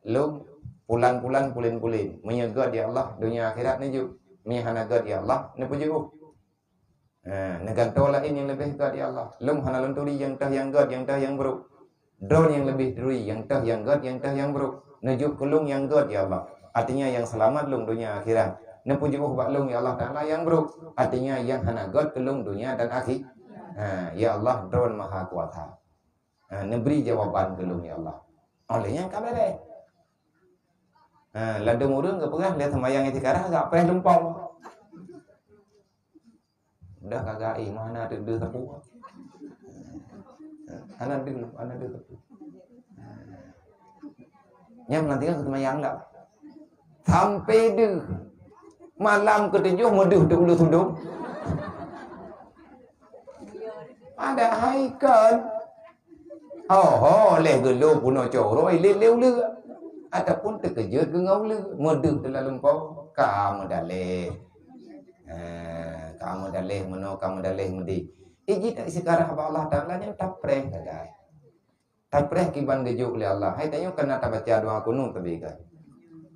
lôn pulan-pulan, pulen-pulen. Meunyo gèt ya Allah, donya akhirat neujok. Meunyo hana gèt ya Allah, neupeujeuôh." Ha, neugantoe laén nyang leubeh gèt ya Allah. Lôn hana lôn turi nyang teuh nyang gèt, nyang teuh nyang brôk. Droeneuh nyang leubeh turi nyang teuh nyang gèt, nyang teuh nyang brôk. Neujok keu lôn nyang gèt ya Allah. Artinya nyang seulamat lôn donya akhirat. Neupeujeuôh bak lôn ya Allah Taala nyang brôk. Artinya nyang hana gèt keu lôn donya dan akhi-, ha, ya Allah, Droeneuh Maha Kuasa. Ha, neubri jawaban keu lôn, ya Allah. Óh lheueh nyan ka bèrèh. Ha, ladôm ureueng geupeugah lé seumbahyang istikharah agak preh lumpong. Udah kagak, eh, meuhana teuk deuh sapeue. Hana deuh, hana deuh sapeue. Nyan meunan tinggai keu seumbahyang dak. Sampai deuh. Malam keutujoh meudeuh di uleue sudong. Padahai kon. Oho, lheueh geulô bunoe coroe ilét lé uleue. Ataupun teukeujot deungon uleue, meudeuh teulaleumpau, ka meudaleh. Eh, ka meudaleh meunoe, ka meudaleh meudéh. Iji tak istikharah bak Allah Taala nyan tapreh sagai. Tapreh kiban geujok lé Allah. Hai tanyoe kana tabaca doa kunut teubiet kan.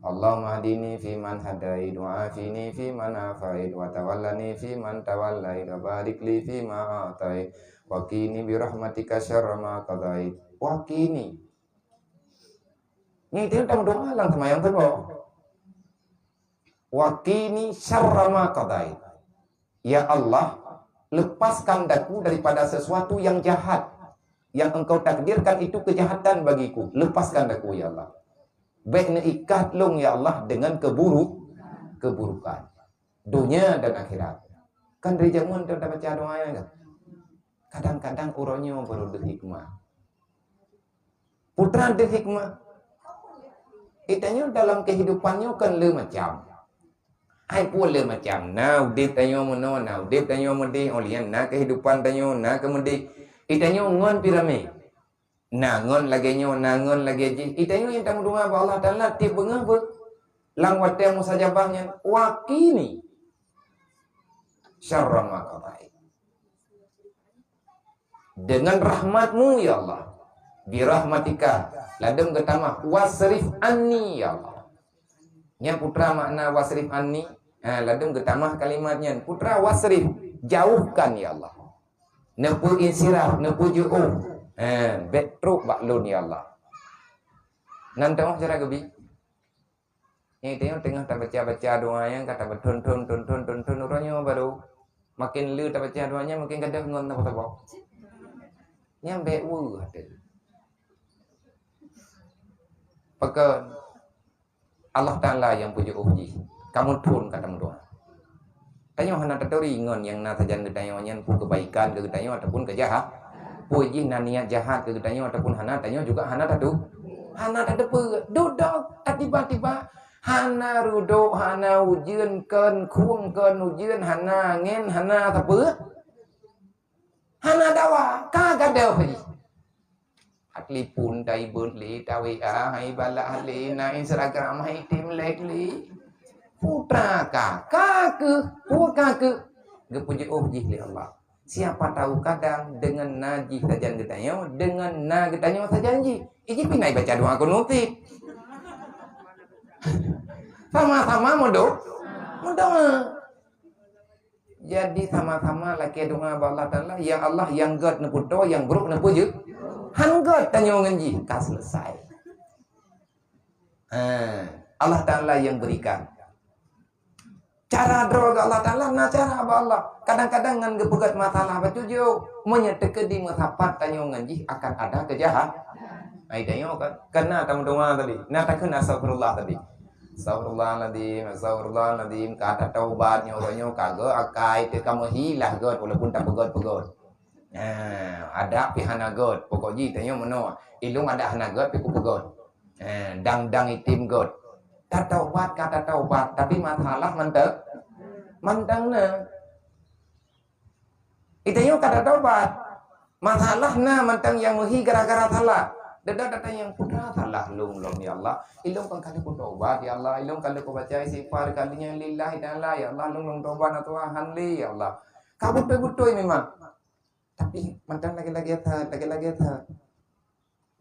Allahumma hdini fi man hadait, wa afini fi man afait, wa tawallani fi man tawallait, wa barik li fi ma a'tait, wa qini bi rahmatika syarra ma qadait, wa qini. Nyan tanyoe tameudoa lam seumayang suboh. Wa qini syarra ma qadait. Ya Allah, lepaskan daku daripada sesuatu yang jahat, yang Engkau takdirkan itu kejahatan bagiku. Lepaskan daku, ya Allah. Bèk neuikat lôn, ya Allah, dengan keburuk-, keburukan. Dunia dan akhirat. Kan dari jameun tu tabaca doa nyan kan? Kadang-kadang uroe nyoe baru deuh hikmah. Putra deuh hikmah. Itanyoe dalam kehidupan nyoe kan le macam. Hai pun le macam. Na udép tanyoe meunoe, na udép tanyoe meudéh, óh lheueh nyan na kehidupan tanyoe, na keumudiek. Itanyoe ngon piramid. Na ngon lagèe nyoe, na ngon lagèe jih. Itanyoe nyang tameudoa bak Allah Taala tiep beungoh beuh. Lam watèe mustajabah nyan, wa qini syarra ma qadait. Dengan rahmat-Mu, ya Allah, Birahmatika, ladôm geutamah, wasrif anni, ya Allah. Nyan putra makna wasrif anni, ha, ladôm geutamah kalimat nyan. Putra wasrif, jauhkan, ya Allah. Neupeu insiraf, neupeu jiôh. Ha, bèk trôk bak lôn, ya Allah. Nan teungoh cara geubi. Nyan teungoh teungoh tabaca-baca doa nyan ka tabeuthon-thon, thon-thon, thon-thon, uroe nyoe barô. Makin le tabaca doa nyan makin gadôh ngon saboh-saboh. Nyan bèk weueh até. Pakon Allah Taala nyang peujiôh jih. Kamoe thon ka tameudoa. Tanyoe hana taturi ngon nyang na sajan geutanyoe nyan peue keubaikan keu geutanyoe ataupun keujahat. Peue jih na niat jahat keu geutanyoe ataupun hana, tanyoe juga hana tatu-, hana tateupeue. Dudoe tiba-tiba hana rudok, hana ujeuen, kon khueng, kon ujeuen, hana angén, hana sapeue. Hana dawa, ka gadôh jih. Telepon taibeuet lé, ta-W A hai balah lé, na Instagram hai tem like lé. Putra ka, ka keuh, peue ka keuh. Geupeujiôh jih lé Allah. Siapa tahu kadang deungon na jih sajan geutanyoe, deungon na geutanyoe sajan jih. Iji pih na baca doa kunut cit. Sama-sama meudo-, meudoa. Jadi sama-sama lakèe doa bak Allah Taala, "Ya Allah, nyang gèt neupeutoe, nyang brôk neupeujiôh." Han gèt tanyoe ngon jih, ka selesai. Ha, Allah Taala nyang berikan. Cara droe bak Allah Taala, na cara bak Allah. Kadang-kadang ngon geupeugèt masalah bacut jih, meunyoe teukeudi meusapat tanyoe ngon jih akan ada keujahat. Ai tanyoe kan, kana tameudoa tadi, na takheun astagfirullah tadi. Astagfirullahaladzim, astagfirullahaladzim, ka tataubat nyoe, nyoe ka gèt akai teuka meuhi lah gèt walaupun tapeugèt-peugèt. Nah, ada pih hana gèt, pokok jih tanyoe meunoe. Ilôn ada hana gèt pih kupeugèt. Eh, dang-dang item gèt. Tataubat ka tataubat, tapi masalah mantong, mantong na. Itanyoe ka tataubat. Masalah na mantong nyang meuhi gara-gara salah. Dada-dada nyang putra salah lôn lom, ya Allah. Ilôn kan ka lheueh kutobat, ya Allah. Ilôn ka lheueh kubaca istighfar kali nyan lillahi taala, ya Allah. Lôn lôn tobat na Tuhan lé, ya Allah. Ka beutôi-beutôi memang. Tapi mantong lagèe-lagèe that, lagèe-lagèe that.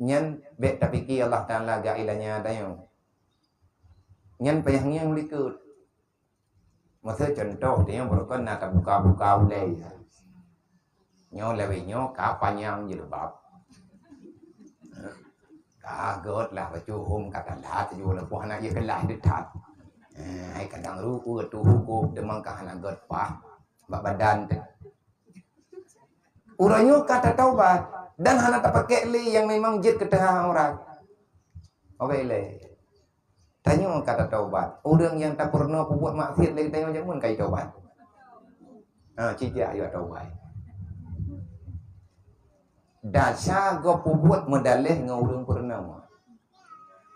Nyan bèk tapike Allah Taala gak ilanya tanyoe. Nyan payah ngieng likot. Masa contoh, tanyoe beurukon na tabuka-buka ulèe. Nyoe lawét nyoe ka panyang jilbab. Ka gèt lah bacut hom ka tanda tujoh lapoh aneuk jih keulah deuthat. Eh, hai kadang ruku tu hukum deungon ka hana gèt pah bak badan teuh. Uroe nyoe ka tataubat dan hana tapakèk lé nyang memang jeuet keu teuhah aurat. Oke lé. Tanyoe ka tataubat. Ureueng nyang tapeurunoe peubuet maksiat lé tanyoe jameun ka jitaubat. Ha, cijak yue taubat. Dasar gob peubuet meudaleh ngon ureueng peurunoe.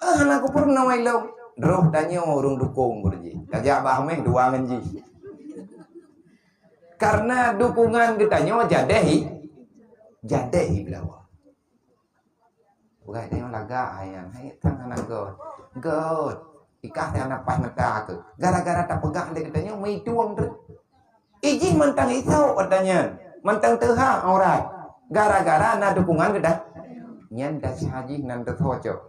Ah, hana kupeurunoe ilôn. Droe tanyoe ureueng dukong beureuji. Tajak bah meh dua ngon jih. Karena dukungan geutanyoe jadeh i-, jadeh ibeulawa. Peugah tanyoe lagak hai nyan, hai tan hana gèt. Gèt. Ikah teuh hana paih mata keuh. Gara-gara tapeugah lé geutanyoe meuitueng treuk. Ijih mantang isok ata nyan, mantang teuhah aurat. Gara-gara na dukungan geuda-, nyan dasar jih nan teusoe cok.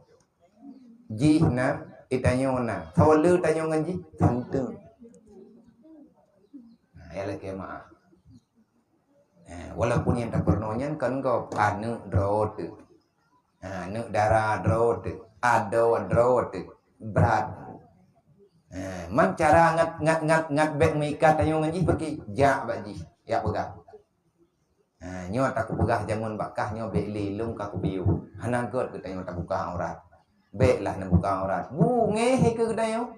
Jih na, itanyoe na. Soe le tanyoe ngon jih? Santeun. Nah, ya lagèe maaf. Eh, walaupun nyang tapeurunoe nyan kon gob, aneuk droe teuh. Ha, aneuk dara droe teuh, adoe droe teuh, brat. Ha, man cara ngat, ngat, ngat, ngat bèk meuikat tanyoe ngon jih peuki, jak bak jih, jak peugah. Ha, nyoe takupeugah jameun bak kah nyoe bèk lé lôn ka kupiôh. Hana gèt geutanyoe tabuka aurat. Bèk lah neubuka aurat. Bungéh keu geutanyoe.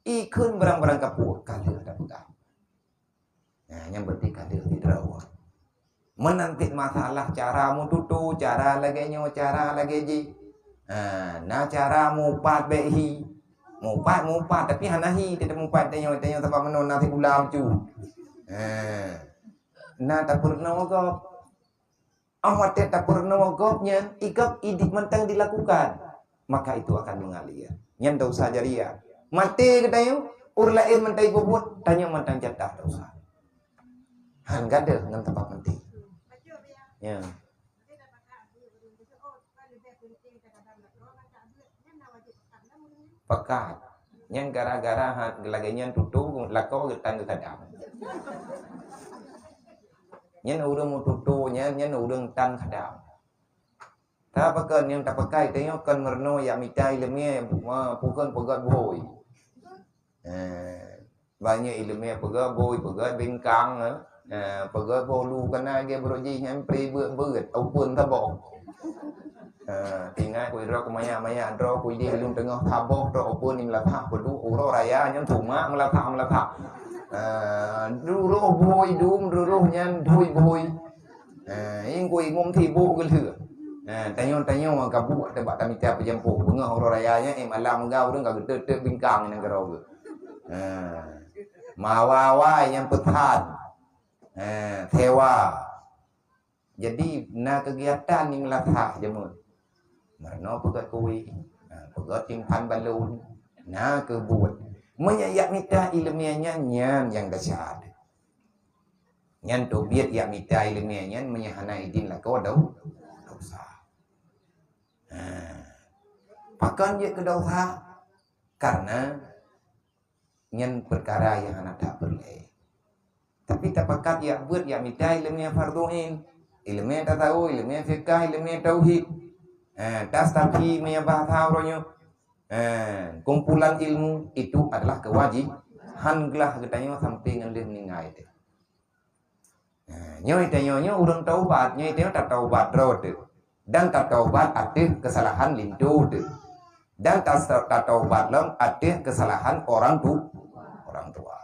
Ikheun barang-barang kapue ka lheueh tapeugah. Nah, nyang penting ka deuh sidroe. Meunan cit masalah cara meututoe, cara lagèe nyoe, cara lagèe jih. Ha, na cara mupat bèk hi. Mupat, mupat, tapi hana hi, teutab mupat tanyoe, tanyoe sabab meunoe na sikula cu. Ha. Na tapeurunoe gob. Óh watèe tapeurunoe gob nyan, i gob idik mantong dilakukan, maka itu akan mengalir. Nyan dosa jariah. Maté geutanyoe, ureueng laén mantong ipeubuet, tanyoe mantong jatah dosa. Han gadôh ngon teumpat maté. Ya. Pekat. Nyan gara-gara ha-, lagèe nyan tutoe lakoe geutan keu khadam. Nyan ureueng meututoe nyan, nyan ureueng tan khadam. Tapakon nyang tapakai tanyoe kon meurunoe jak mita ileumèe, ma, pakon peugöt bhôi. Eh, banyak ileumèe peugöt bhôi, peugöt bingkang, eh. Eh, peugöt bhôi lu kana lagèe brok jih nyan pribeuet-beuet, upeuen saboh. Eh, tingai ku droe ku manyak-manyak droe ku idéh lôn teungoh saboh droe upeuen di meulasah peuduek uroe raya nyan tumak meulasah-meulasah. Eh, duroh bhôi dum, duroh nyan dhui bhôi. Eh, ingkui ngum sibuk geulheueh. Eh, tanyoe-tanyoe ka buet teuh bak tamita peujampôh. Beungoh uroe raya nyan, eh, malam ga ureueng ka geuteuk-teuk bingkang nyan keudroe geuh. Eh, mawa-wa nyang peusan. Eh, sewa. Jadi, na keugiatan nyang lasah jameun. Meurunoe peugöt kueh, eh, peugöt simpan balon. Na keuh buet. Meunyoe jak mita ileumèe nyan, nyan nyang desya. Nyan teubiet jak mita ileumèe nyan meunyoe hana idin lakoe dau-, desya. Ha. Pakon jeuet keu desya? Karena nyan peukara nyang hana that peureulèe. Tapi tapakat jak beuet jak mita ileumèe fardhu ain, ileumèe tasawuf, ileumèe fiqah, ileumèe tauhid. Ha, tastafi meunyoe bahasa uroe nyoe. Ha, kumpulan ilmu itu adalah kewajib-, han glah geutanyoe sampai ngon lheueh meuninggai teuh. Nah, nyoe tanyoe nyoe ureueng taubat, nyoe tanyoe tataubat droe teuh. Dan tataubat ateueh keusalahan linto teuh. Dan tas-, tataubat lom ateueh keusalahan orang tu-, orang tua.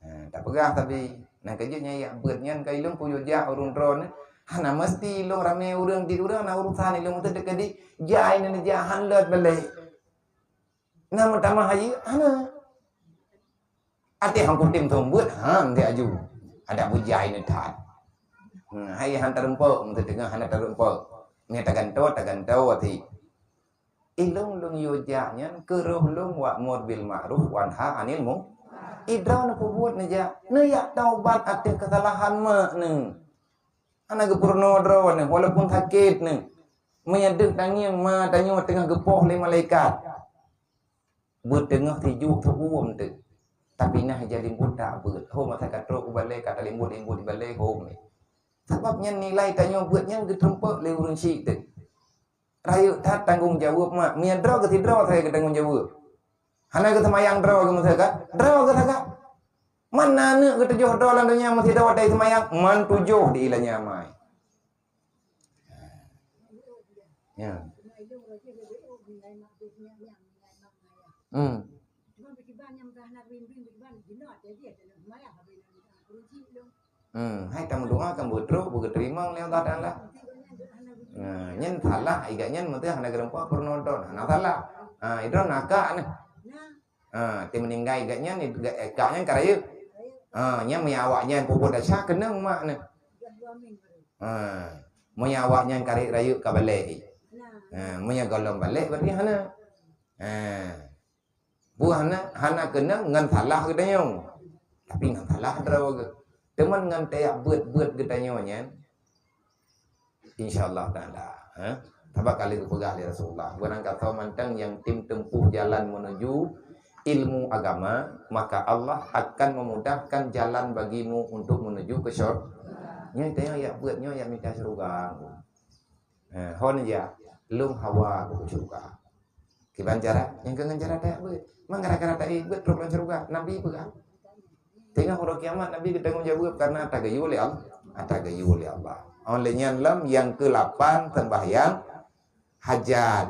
Nah, tapeugah sabe, nah, keujeuet nyan jak beuet nyan ka ilôn kuyue jak ureueng droeneuh. Hana meusti ilôn ramé ureueng di ureueng na urusan ilôn teuh keudeh jai nyan jak han lôt balek. Na meutamah hayeue? Hana. Até han kutem thon beuet, han teuh aju. Adak beujai nyan that. Hmm, hai han tarumpok, meuteungoh hana tarumpok. Nyan tagantoe, tagantoe até. Ilôn lôn yue jak nyan keu roh lôn wa'mur bil ma'ruf wanha 'anil mung-, idroe neupeubuet neujak. Neujak taubat ateueh keusalahan mak neuh. Hana geupeurunoe droeneuh, walaupun sakét neuh. Meunyoe deuek tangieng ma tanyoe teungoh geupoh lé malaikat. Beuteungoh sijuek seuuem teuk. Tapi na ija limbot dak beuet. Hom masa ka trok u balèe, ka talimbot-limbot di balèe, hom lé. Sabab nyan nilai tanyoe beuet nyan geuteumpok lé ureueng syik teuk. Rayeuk that tanggong jaweueb mak. Meunyoe droe geuh sidroe sagai geutanggong jaweueb. Hana geuseumayang droe geuh meusagat, droe geuh sagat. Man na aneuk geutujoh droe lam donya meusidroe watèe seumayang, man tujoh di iéleumèe amai. Ya. Hmm. Hmm, hai tameudoa kan beutrok, beugeuteurimong lé Allah Taala. Nah, nyan salah, igat nyan meuteun hana geureumpok peurunoe droe, hana salah. Ha, idroe nakak neh. Ha, ti meuninggai igat nyan, igat, eh, kak nyan ka rayeuk. Ha, nyan meunyo awak nyan peubuet desya keunong mak neh. Ha, meunyo awak nyan ka rayeuk-rayeuk ka balek. Ha, meunyo gohlom balek berarti hana. Ha. Buah na hana keunong ngon salah geutanyoe. Tapi ngon salah droe geuh. Teuma ngon tajak beuet-beuet geutanyoe nyan, insya Allah Taala, ha? Sabab ka lheueh geupeugah lé Rasulullah, "Barang kasoe mantong nyang tem tempuh jalan menuju ilmu agama, maka Allah akan memudahkan jalan bagimu untuk menuju ke syur-," nyoe tanyoe jak beuet nyoe jak mita syeuruga. Ha, hon jak, lôn hawa keu syeuruga. Kiban cara, nyang keu ngon cara tajak beuet. Man gara-gara tajak beuet trok lam syeuruga, Nabi peugah. Teungoh uroe kiamat Nabi geutanggong jaweueb karena ata geuyue lé Allah, ata geuyue lé Allah. Oleh nyan lom nyang keulapan sembahyang hajat.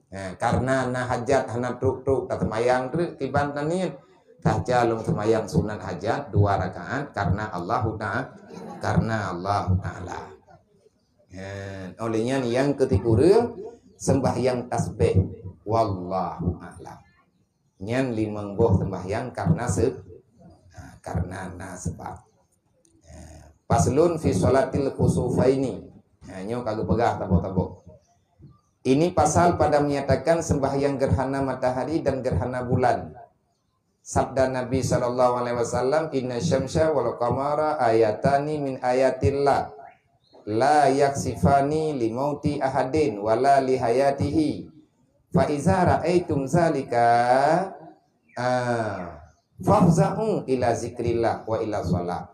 Ha, karena na hajat hana trok-trok taseumayang treuk kiban taniet. Saja lôn seumayang sunat hajat dua rakaat karena Allahu Taala, karena Allahu Taala. Ha, oleh nyan nyang keusikureueng sembahyang tasbih. Wallahu a'lam. Nyan limong boh sembahyang karena se-, ha, karena na sebab. Ha, faslun fi sholatil khusufaini. Ha, nyoe ka geupeugah saboh-saboh. Ini pasal pada menyatakan sembahyang gerhana matahari dan gerhana bulan. Sabda Nabi sallallahu alaihi wasallam, "Inna syamsa wal qamara ayatani min ayatillah, la yakhsifani li mauti ahadin wala li hayatihi, "Fa iza ra'aitum zalika, ah, fafza'u ila zikrillah wa ila shalah."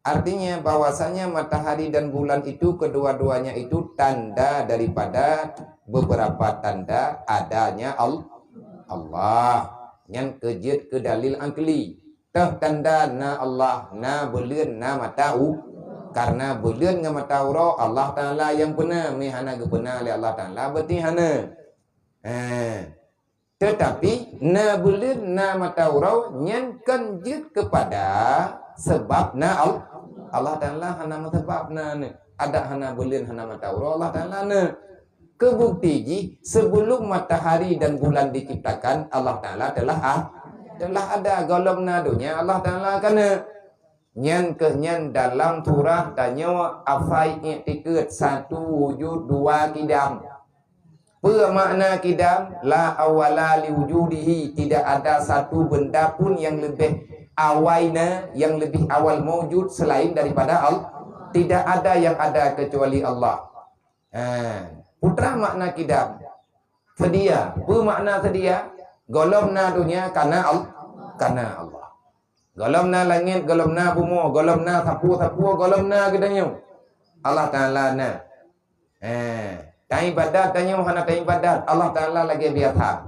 Artinya bahwasanya matahari dan bulan itu kedua-duanya itu tanda daripada beberapa tanda adanya Al-, Allah. Nyan keu jeuet keu dalil akli. Teuh tanda na Allah, na buleuen, na mata u-, karena buleuen ngon mata uroe Allah Taala nyang peuna, meuhana geupeuna lé Allah Taala, berarti hana. Ha. Tetapi na buleuen, na mata uroe nyan kan jeuet kepada sebab na Al-, Allah Taala hana meusebab na neu. Adak hana buleuen, hana mata uroe Allah Taala neu. Keu bukti jih, sebelum matahari dan bulan diciptakan, Allah Taala telah a-, telah ada. Gohlom na donya, Allah Taala ka neu. Nyan keuh nyan dalam surah tanyoe asai iktikeuet satu wujud dua kidam. Peue makna kidam? La awwala li wujudihi, tidak ada satu benda pun yang lebih awai na, yang lebih awal maujud selain daripada Allah. Tidak ada yang ada kecuali Allah. Ha, peue makna kidam? Sedia. Peue makna sedia? Gohlom na donya kana Al-, kana Allah. Gohlom na langét, gohlom na bumoe, gohlom na sapeue-sapeue, gohlom na geutanyoe. Allah Taala na. Eh, taibadat tanyoe hana taibadat, Allah Taala lagée biasa.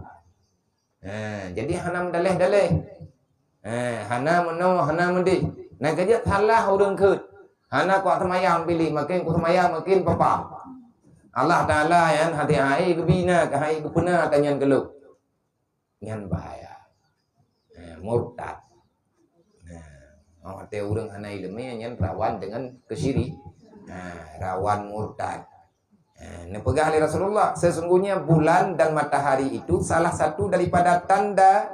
Eh, jadi hana meudaleh-daleh. Eh, hana meunoe, hana meudeh. Na keujeuet salah ureuëng kheut. Hana kuat seumayang piléh, makin kuseumayang makin papa. Allah Taala nyan hati hai geubina, hai geupeuna tanyan geulok. Nyan bahaya. Eh, murtad. Nah, watée ureuëng hana ileumé nyan rawan dengan kesyiri-, nah, rawan murtad. Nah, neupeugah lé Rasulullah, sesungguhnya bulan dan matahari itu salah satu daripada tanda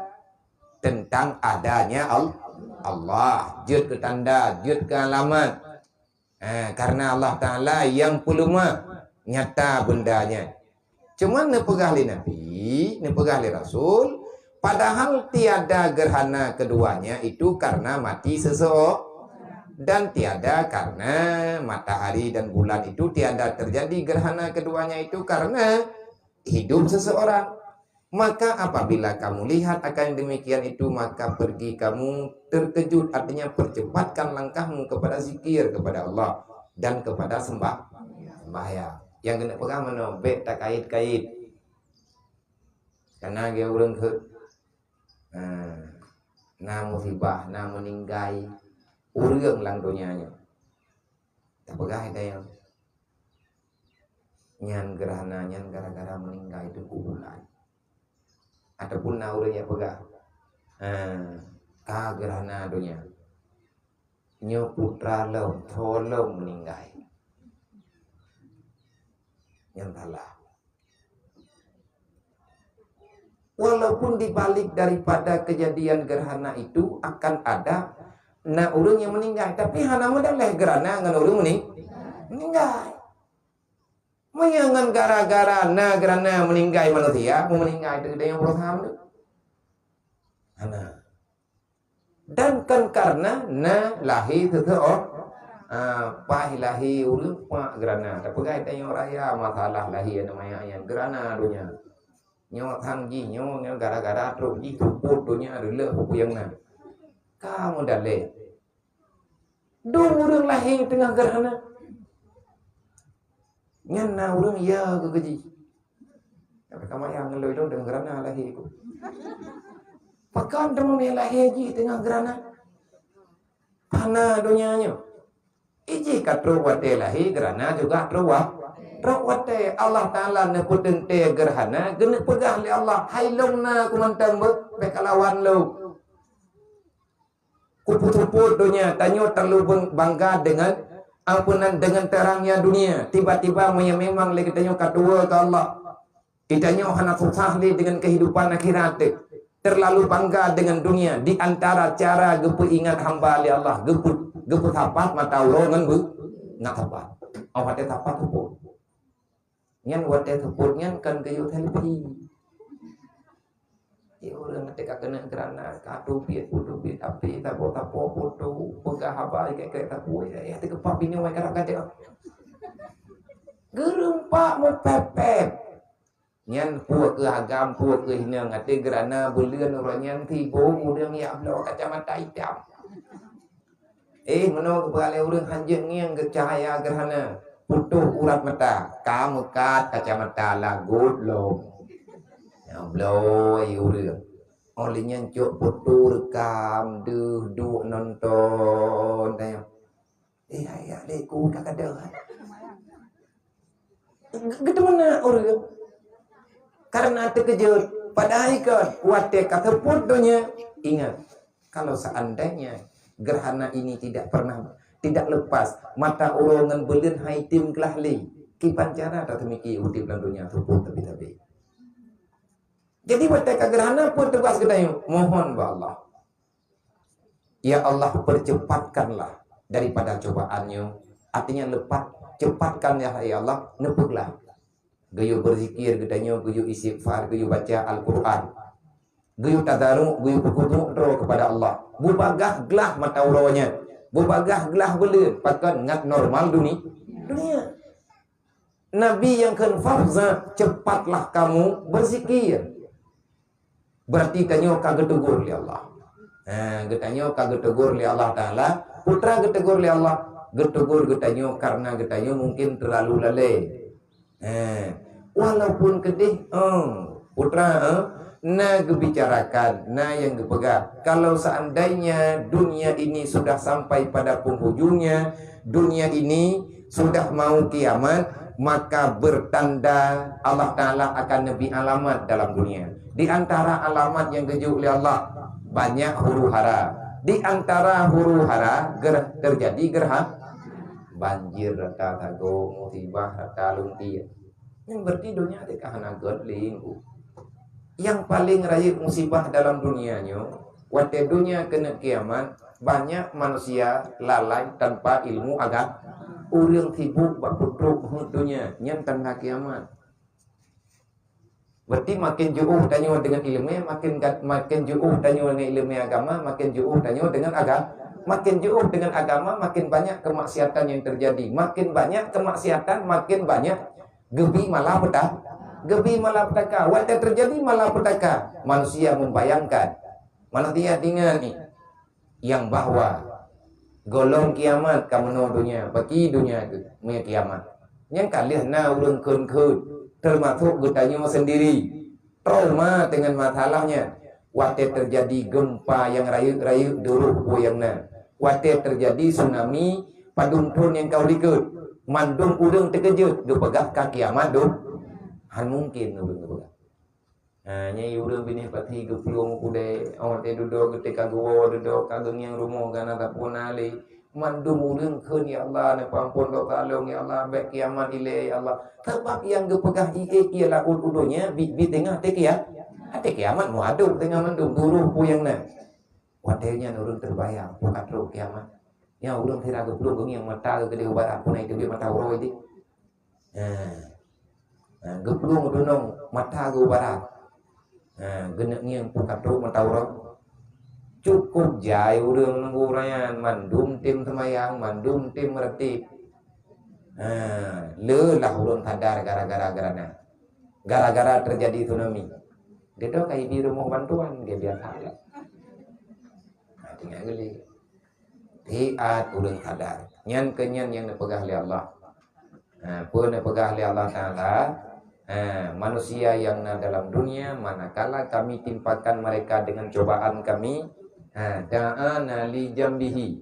tentang adanya Al-, Allah. Jeuet keu tanda, jeuet keu alamat. Ha, karena Allah Taala nyang peuleumah nyata benda nyan. Cuma neupeugah lé Nabi, neupeugah lé Rasul, padahal tiada gerhana keduanya itu karena mati seseo-, dan tiada karena matahari dan bulan itu tiada terjadi gerhana keduanya itu karena hidup seseorang. Maka apabila kamu lihat akan demikian itu, maka pergi kamu terkejut, artinya percepatkan langkahmu kepada zikir kepada Allah dan kepada sembah-, sembahyang. Nyang keuneuk peugah meunoe, bék takait-kait. Karena geu ureuëng keu, eh, na musibah, na meuninggai ureuëng lam donya nyoe. Tapeugah ida nyan. Nyan gerhana nyan gara-gara meuninggai teungku bulan. Ataupun na ureuëng nyang peugah, "Eh, ka gerhana donya. Nyoe putra lom, tho lom meuninggai." Nyan salah. Walaupun di balik daripada kejadian gerhana itu akan ada na ureuëng nyang meuninggai, tapi hana meudaleh gerhana ngon ureuëng meuning-, meuninggai. Meunyoe ngon gara-gara na gerhana meuninggai manusia, meuninggai teuh nyang berusaha meunan. Hana. Dan kan karena na lahé seuseorang, ah, paih lahé ureuëng pak gerhana. Tapeugah tanyoe raya masalah lahé aneuk manyak nyan gerhana donya. Nyoe sang jih nyoe nyan gara-gara trok jih seupôt donya reuloh peue nyang na. Ka meudaleh. Dum ureuëng lahé teungoh gerhana. Nyan na ureuëng ya keu jih. Tapi ka maya ngon lôn deungon gerhana lahé ku. Pakon teuma mé lahé jih teungoh gerhana? Hana donya nyoe. Ijih ka trok watée lahé, gerhana juga trok wa-, trok watée. Allah Taala neupeuteuntée gerhana, geuneuk peugah lé Allah, "Hai lôn na ku mantong beuh, bék kalawan lôn." Kupeuseupôt donya, tanyoe terlalu bang-, bangga dengan, apa nan, dengan terangnya dunia. Tiba-tiba, meunyoe memang lé geutanyoe ka tuwoe keu Allah, geutanyoe hana susah lé dengan kehidupan akhirat teuh. Terlalu bangga dengan dunia, di antara cara geupeuingat hamba lé Allah, geupeu-, geupeusapat mata uroe ngon beu-, ngon sapat. Oh, watée sapat seupôt. Nyan watée seupôt nyan kan geuyue selfie. Di ureuëng teuka keuneuk gerhana, ka teubiet, teubiet, tapi sapo-sapo foto, peugah haba, ikat-ikat sapo, ya, ya, teukeupah binoe, karab gadek. Geureumpah meupép-pép. Nyan peue keuh agam, peue keuh inong, até geurana buleuen uroe nyan tiboh ureuëng jak bloe kacamata itam. Eh, meunoe geupeugah lé ureuëng hanjeuet ngieng geucahya geurhana, putôh urat mata, ka meukat kacamata lagot lom. Nyang bloe ureuëng. Óh lheueh nyan cok foto rekam deuh duek nonton, tanyong, "Eh, hai, hai, lé ku ka kadang." Ge-, geuteumeunak ureuëng. Karena teukeujot, padahai kon watée ka seupôt donya, ingat, kalau seandainya gerhana ini tidak pernah, tidak lepas, mata uroe ngon buleuen hai tem glah lé, kiban cara tateumiki udeb lam donya seupôt tabi-tabi. Jadi watée ka gerhana pun teugas geutanyoe, mohon bak Allah. Ya Allah, percepatkanlah daripada cobaan nyoe. Artinya lepat, cepatkan ya, ya Allah, neupeuglah. Geuyue berzikir geutanyoe, geuyue istighfar, geuyue baca Al-Quran. Geuyue tadaruk, geuyue peukutuk droe kepada Allah. Bubagaih glah mata uroe nyan. Bubagaih glah buleuen, pakon ngat normal duni-, dunia. Nabi nyang kheun, "Fafza, cepatlah kamu berzikir." Berarti tanyoe ka geutegur lé Allah. Ha, geutanyoe ka geutegur lé Allah Taala. Peue teuma geutegur lé Allah? Geutegur geutanyoe karena geutanyoe mungkin terlalu lalée. Ha, walaupun keudeh, oh, peue teuma, eh, na geubicarakan, na nyang geupeugah, kalau seandainya dunia ini sudah sampai pada penghujungnya, dunia ini sudah mau kiamat, maka bertanda Allah Taala akan neubri alamat dalam dunia. Di antara alamat nyang geujok lé Allah, banyak huru-hara. Di antara huru-hara ger-, terjadi gerha-, banjir rata sagoe, musibah rata lunte. Nyan berarti donya teuka hana göt lé. Nyang paleng rayeuk musibah dalam dunia nyoe, watée donya keuneuk kiamat, banyak manusia lalai tanpa ilmu agama. Ureuëng sibuk bak peutrok heuet donya, nyan tanda kiamat. Berarti makin jiôh tanyoe deungon ileumé, makin ga-, makin jiôh tanyoe deungon ileumé agama, makin jiôh tanyoe deungon aga-, makin jiôh deungon agama, makin banyak kemaksiatan yang terjadi. Makin banyak kemaksiatan, makin banyak geubi malapeta-, geubi malapetaka. Watée terjadi malapetaka, manusia membayangkan, manusia ingat ni, nyang bahwa gohlom kiamat ka meunoe donya, baki donya teuh meunyo kiamat. Nyang ka lheueh na ureuëng kheun-kheun, teumasok geutanyoe sendiri. Trauma dengan masalahnya. Watée terjadi gempa nyang rayeuk-rayeuk, duroh peue nyang na. Watée terjadi tsunami, padum thon nyang ka likot. Mandum ureuëng teukeujot, geupeugah ka kiamat dum. Hana mungkin ureuëng geupeugah. Ha, nyan ureuëng binéh pati geuplueng u keudè, 'oh watèe dudoe geutéka geuwoe dudoe ka geungieng rumoh gana tapuna lé. Mandum ureuëng kheun, "Ya Allah, neupeuampôn dosa lôn, ya Allah, bèk kiamat ilèe, ya Allah." Sabab nyang geupeugah ié ié laôt u donya, bi, bi teungoh até kia-, até kiamat meuadôb teungoh mandum, duroh peue nyang na. Watèe nyan ureuëng teubayang, peue ka trôk kiamat. Nyan ureuëng sira geuplueng geungieng mata geuh keudéh u barat, peue na iteubiet mata uroe jih. Ha. Ha, geuplueng dunong mata geuh u barat. Ha, geuneuk ngieng peue ka trôk mata uroe. Cukôp jai ureuëng nunggu rayan, mandum tem seumayang, mandum tem meuratéb. Ha, le lah ureuëng sadar gara-gara geurana. Gara-gara teujadi tsunami. Geudoe ka ibi rumoh bantuan, geubiasa lah. Ha, tinggai geuli. Siat ureuëng sadar. Nyan keuh nyan nyang neupeugah lé Allah. Ha, peue neupeugah lé Allah Taala, ha, manusia nyang na dalam dunia, manakala Kami timpakan mereka dengan cobaan Kami, ha, da'ana li jambihi.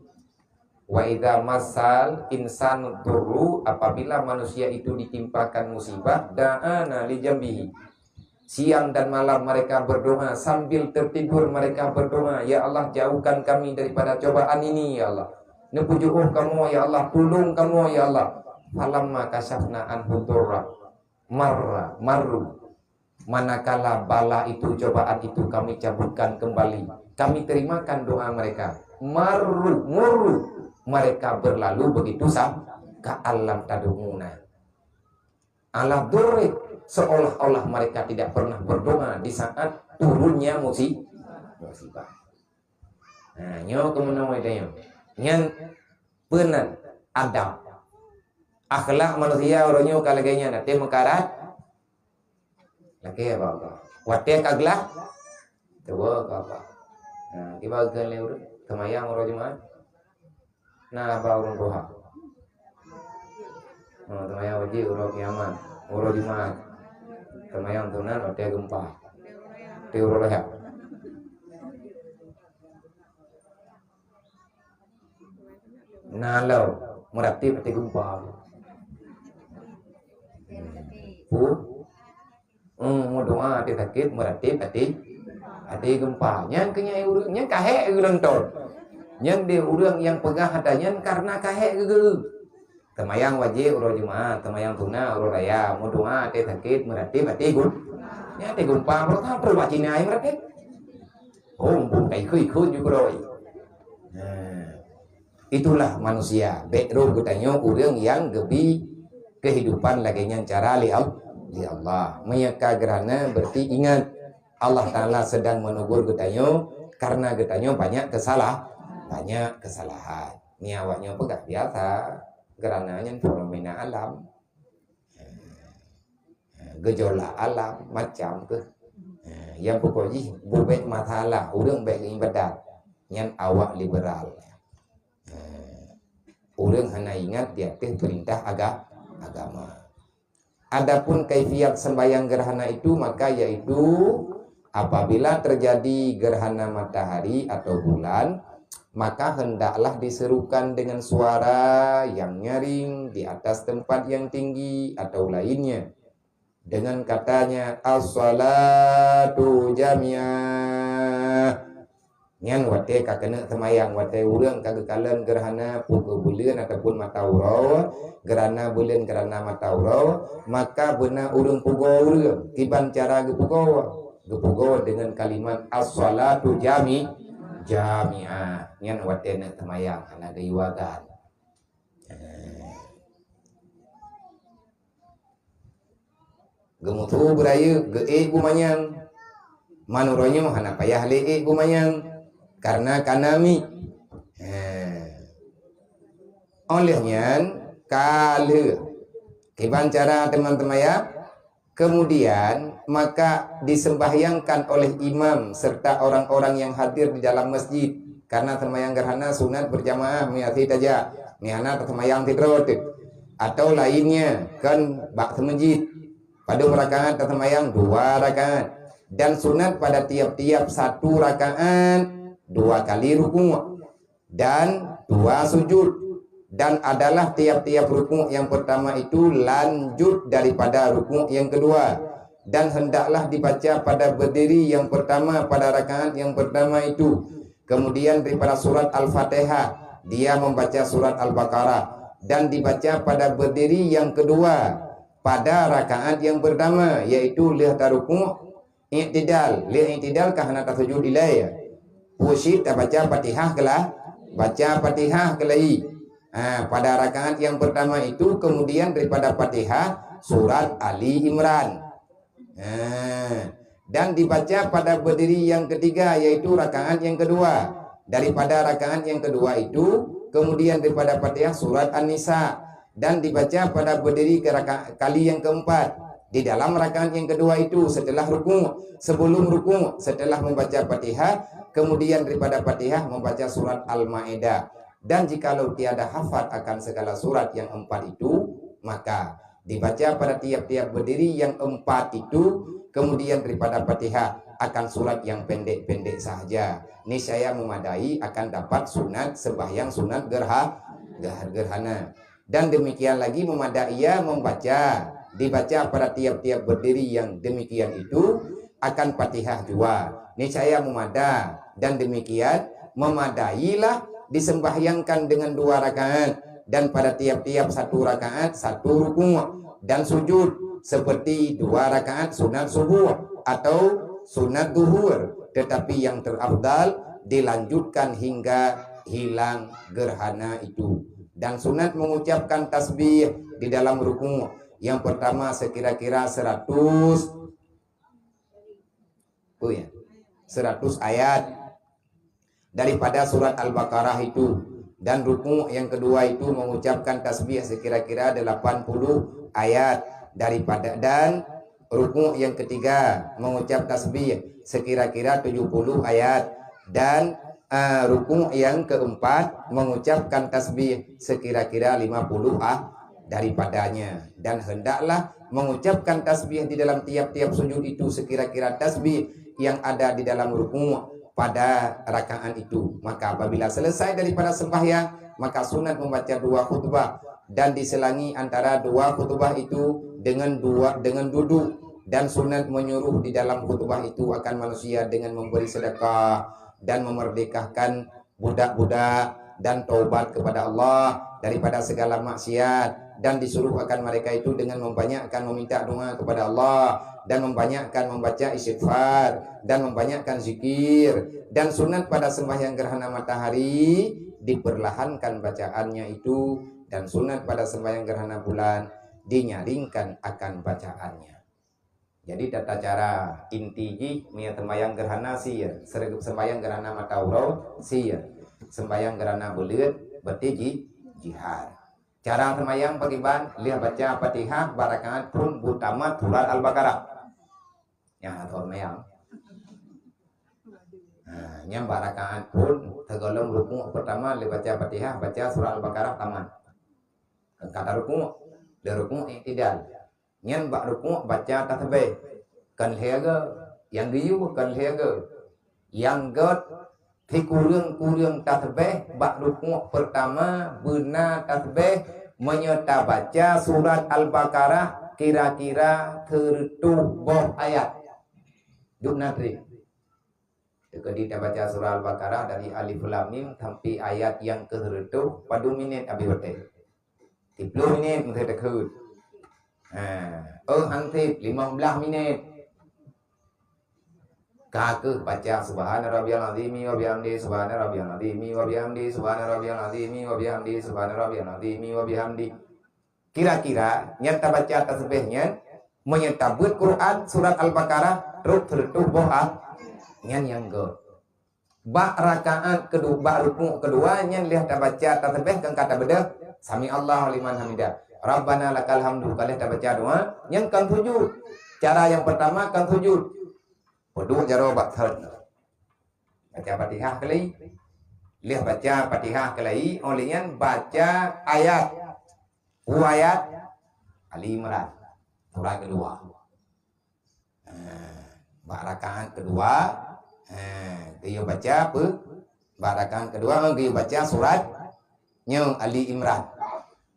Wa idza massal insanu durru, apabila manusia itu ditimpakan musibah, da'ana li jambihi. Siang dan malam mereka berdoa, sambil tertidur mereka berdoa, "Ya Allah, jauhkan kami daripada cobaan ini, ya Allah. Neupeujiôh kamoe, ya Allah, tulông kamoe, ya Allah." Falamma kasyafna anhu durra, marra, marru. Manakala bala itu, cobaan itu Kami cabutkan kembali, Kami terimakan doa mereka. Marru, murru, mereka berlalu begitu sa-, ka'an lam tad'una. Ala durri, seolah-olah mereka tidak pernah berdoa di saat turunnya musi-, musibah. Nah, nyoe keuh meunoe tanyoe. Nyan peue nan adab. Akhlak manusia uroe nyoe ka lagèe nyan, até meukarat. Lakée bak Allah. Watée ka glah, tuwoe keu Allah. Nah, kiban keu lé ureuëng seumayang uroe Jumat. Na ba ureuëng tuha. Oh, seumayang wajéb uroe kiamat, uroe Jumat. Seumayang sunat watée geumpa. Di uroe raya. Na lom, meuratéb watée geumpa. Pu, Hmm, meudoa até sakét, meuratéb até, até geumpa. Nyan keuh nyan ureuëng, nyan ka hék geulontong. Nyan deh ureuëng nyang peugah hata nyan kareuna ka hék geugeu. Seumayang wajéb uroe Jumat, seumayang sunat uroe raya, meudoa até sakét, meuratéb até gum-, nyan até geumpa, beureukat trok bak Cina meuratéb. Hom, bung kai khui-khui ju keuroi. Nah. Itulah manusia. Bék roh geutanyoe ureuëng nyang geubi keuhidupan lagée nyan cara lé Al-, lé Allah. Meunyoe ka geurhana, berarti ingat, Allah Taala sedang menegur geutanyoe karena geutanyoe banyak kesalah-, banyak kesalahan. Ni awaknyoe peugah biasa, geurhana nyan fenomena alam. Gejolak alam macam keuh. Nyang pokok jih bubet masalah, ureuëng bék geuibadat. Nyan awak liberal. Ureuëng hana ingat di ateueh perintah aga-, agama. Adapun kaifiat sembahyang gerhana itu, maka yaitu apabila terjadi gerhana matahari atau bulan, maka hendaklah diserukan dengan suara yang nyaring di atas tempat yang tinggi atau lainnya, dengan katanya, "As-salatu jamiah." Nyan watée ka keuneuk seumayang, watée ureuëng ka geukalon gerhana pukon buleuen ataupun mata uroe, gerhana buleuen, gerhana mata uroe, maka beuna ureuëng pugoe ureuëng. Kiban cara geupugoe? Geupugoe dengan kalimat, "As-salatu jami-, jamiah." Nyan watée neuk seumayang, hana geuiwagan. Geumusu beurayeuk, geuék bumanyang. Man uroe nyoe hana payah lé ék bumanyang, kareuna ka na miet. He. Óh lheueh nyan, ka lheueh. Kiban cara teuma-teuma ya? Kemudian, maka disembahyangkan oleh imam serta orang-orang yang hadir di dalam masjid. Karena sembahyang gerhana sunat berjamaah, meunyoe hase tajak. Meunyoe hana, taseumayang sidroe teuk. Atau lainnya, kon bak seumeujid. Padum rakaat taseumayang? Dua rakaat. Dan sunat pada tiap-tiap satu rakaat dua kali rukuk dan dua sujud. Dan adalah tiap-tiap rukuk yang pertama itu lanjut daripada rukuk yang kedua. Dan hendaklah dibaca pada berdiri yang pertama pada rakaat yang pertama itu. Kemudian daripada surat Al-Fatihah, dia membaca surat Al-Baqarah. Dan dibaca pada berdiri yang kedua pada rakaat yang pertama, yaitu lheueh tarukuk, i'tidal. Lheueh i'tidal ka hana tasujud ilai. Peue cit tabaca Fatihah keulah, baca Fatihah keulai. Ha, pada rakaat yang pertama itu, kemudian daripada Fatihah, surat Ali Imran. Ha, dan dibaca pada berdiri yang ketiga, yaitu rakaat yang kedua. Daripada rakaat yang kedua itu, kemudian daripada Fatihah, surat An-Nisa. Dan dibaca pada berdiri ke raka-, kali yang keempat. Di dalam rakaat yang kedua itu, setelah rukuk, sebelum rukuk, setelah membaca Fatihah, kemudian daripada Fatihah membaca surat Al-Maidah. Dan jikalau tiada hafal akan segala surat yang empat itu, maka dibaca pada tiap-tiap berdiri yang empat itu, kemudian daripada Fatihah akan surat yang pendek-pendek sahaja. Niscaya memadai akan dapat sunat sembahyang sunat gerha-, gerhana. Dan demikian lagi memadai ia membaca, dibaca pada tiap-tiap berdiri yang demikian itu akan Fatihah jua. Niscaya memadai dan demikian memadailah disembahyangkan dengan dua rakaat dan pada tiap-tiap satu rakaat satu rukuk dan sujud seperti dua rakaat sunat subuh atau sunat duhur, tetapi yang terafdal dilanjutkan hingga hilang gerhana itu. Dan sunat mengucapkan tasbih di dalam rukuk. Yang pertama sekira-kira seratus, oh ya, seratus ayat daripada surat Al-Baqarah itu. Dan rukuk yang kedua itu mengucapkan tasbih sekira-kira delapan puluh ayat daripada, dan Rukuk yang ketiga mengucap tasbih sekira-kira tujuh puluh ayat, dan, eh, rukuk yang keempat mengucapkan tasbih sekira-kira lima puluh ah daripadanya. Dan hendaklah mengucapkan tasbih di dalam tiap-tiap sujud itu sekira-kira tasbih yang ada di dalam rukuk pada rakaat itu. Maka apabila selesai daripada sembahyang, maka sunat membaca dua khutbah dan diselangi antara dua khutbah itu dengan dua, dengan duduk, dan sunat menyuruh di dalam khutbah itu akan manusia dengan memberi sedekah dan memerdekakan budak-budak dan taubat kepada Allah daripada segala maksiat, dan disuruh akan mereka itu dengan membanyakkan meminta doa kepada Allah dan membanyakkan membaca istighfar dan membanyakkan zikir. Dan sunat pada sembahyang gerhana matahari diperlahankan bacaannya itu, dan sunat pada sembahyang gerhana bulan dinyaringkan akan bacaannya. Jadi tata cara inti jih, meunyoe sembahyang gerhana sie, ser-, sembahyang gerhana mata uroe sie, sembahyang gerhana buleuen berarti ji-, jihar. Cara sembahyang pakriban, lheueh baca Fatihah bak rakaat phôn beutamat surat Al-Baqarah. Nyang atau sembahyang. Ha, nyang bak rakaat phôn, sigohlom rukuk pertama lheueh baca Fatihah, baca surat Al-Baqarah tamat. Kata rukuk, lheueh rukuk i'tidal. Nyan bak rukuk baca tasbih. Kon lhèe goe, nyang geuyue kon lhèe goe. Nyang göt sikureueng-kureueng tasbih bak rukuk pertama beuna tasbih meunyoe tabaca surat Al-Baqarah kira-kira seureutôh boh ayat. Dum na treb. Teukeudi tabaca surah Al-Baqarah dari Alif Lam Mim sampai ayat nyang keuseureutôh, padum minét abéh watèe? Siplôh minét meusti takheun. Ha, oh, hansip, limong blaih minét. Ka keuh baca subhana rabbiyal azimi wa bihamdi, subhana rabbiyal azimi wa bihamdi, subhana rabbiyal azimi wa bihamdi, subhana rabbiyal azimi wa bihamdi. Kira-kira nyan tabaca tasbih nyan, meunyoe tabeuet Quran surat Al-Baqarah trok seureutôh boh ah, nyan nyang göt. Bak rakaat kedua, bak rukuk kedua nyan lheueh tabaca tasbih kan ka tabeudôh sami Allahu liman hamidah. Rabbana lakal hamdu ka lheueh tabaca doa, nyan kan sujud. Cara nyang pertama kan sujud. Peuduek jaroe bak thon. Baca Fatihah keulai. Lheueh baca Fatihah keulai, 'oh lheueh nyan baca ayat. Peue ayat? Ali Imran. Surat kedua. Ha, bak rakaat kedua, ha, geuyue baca apa? Bak rakaat kedua, geuyue baca surat nyoe Ali Imran.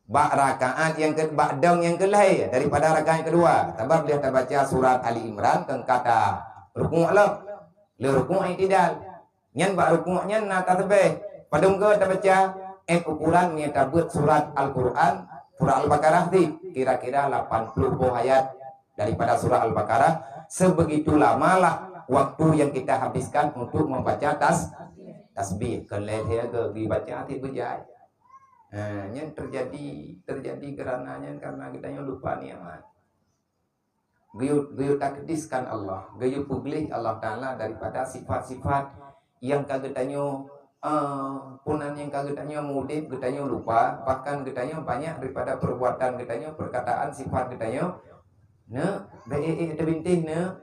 Bak rakaat nyang ke-, bak dong nyang keulhèe daripada rakaat kedua, sabab lheueh tabaca surat Ali Imran, kon ka tarukuk lom. Lheueh rukuk i'tidal. Nyan bak rukuk nyan na tasbih. Padum göt tabaca, eh, ukuran meunyoe tabeuet surat Al-Quran, surat Al-Baqarah tadi, kira-kira lapan puluh boh ayat daripada surah Al-Baqarah, sebegitu lamalah waktu yang kita habiskan untuk membaca tas-, tasbih. Kon lhèe-lhèe geubaca hati beujai. Ha, nyan terjadi, terjadi kerana nyan karena geutanyoe lupa nikmat. Geuyue, geuyue takdiskan Allah, geuyue peugleh Allah Taala daripada sifat-sifat nyang ka geutanyoe, eh, punan nyang ka geutanyoe mudeb, geutanyoe lupa, bahkan geutanyoe banyak daripada perbuatan geutanyoe, perkataan, sifat geutanyoe, "Neuk, bèk ék-ék teubintéh, neuk.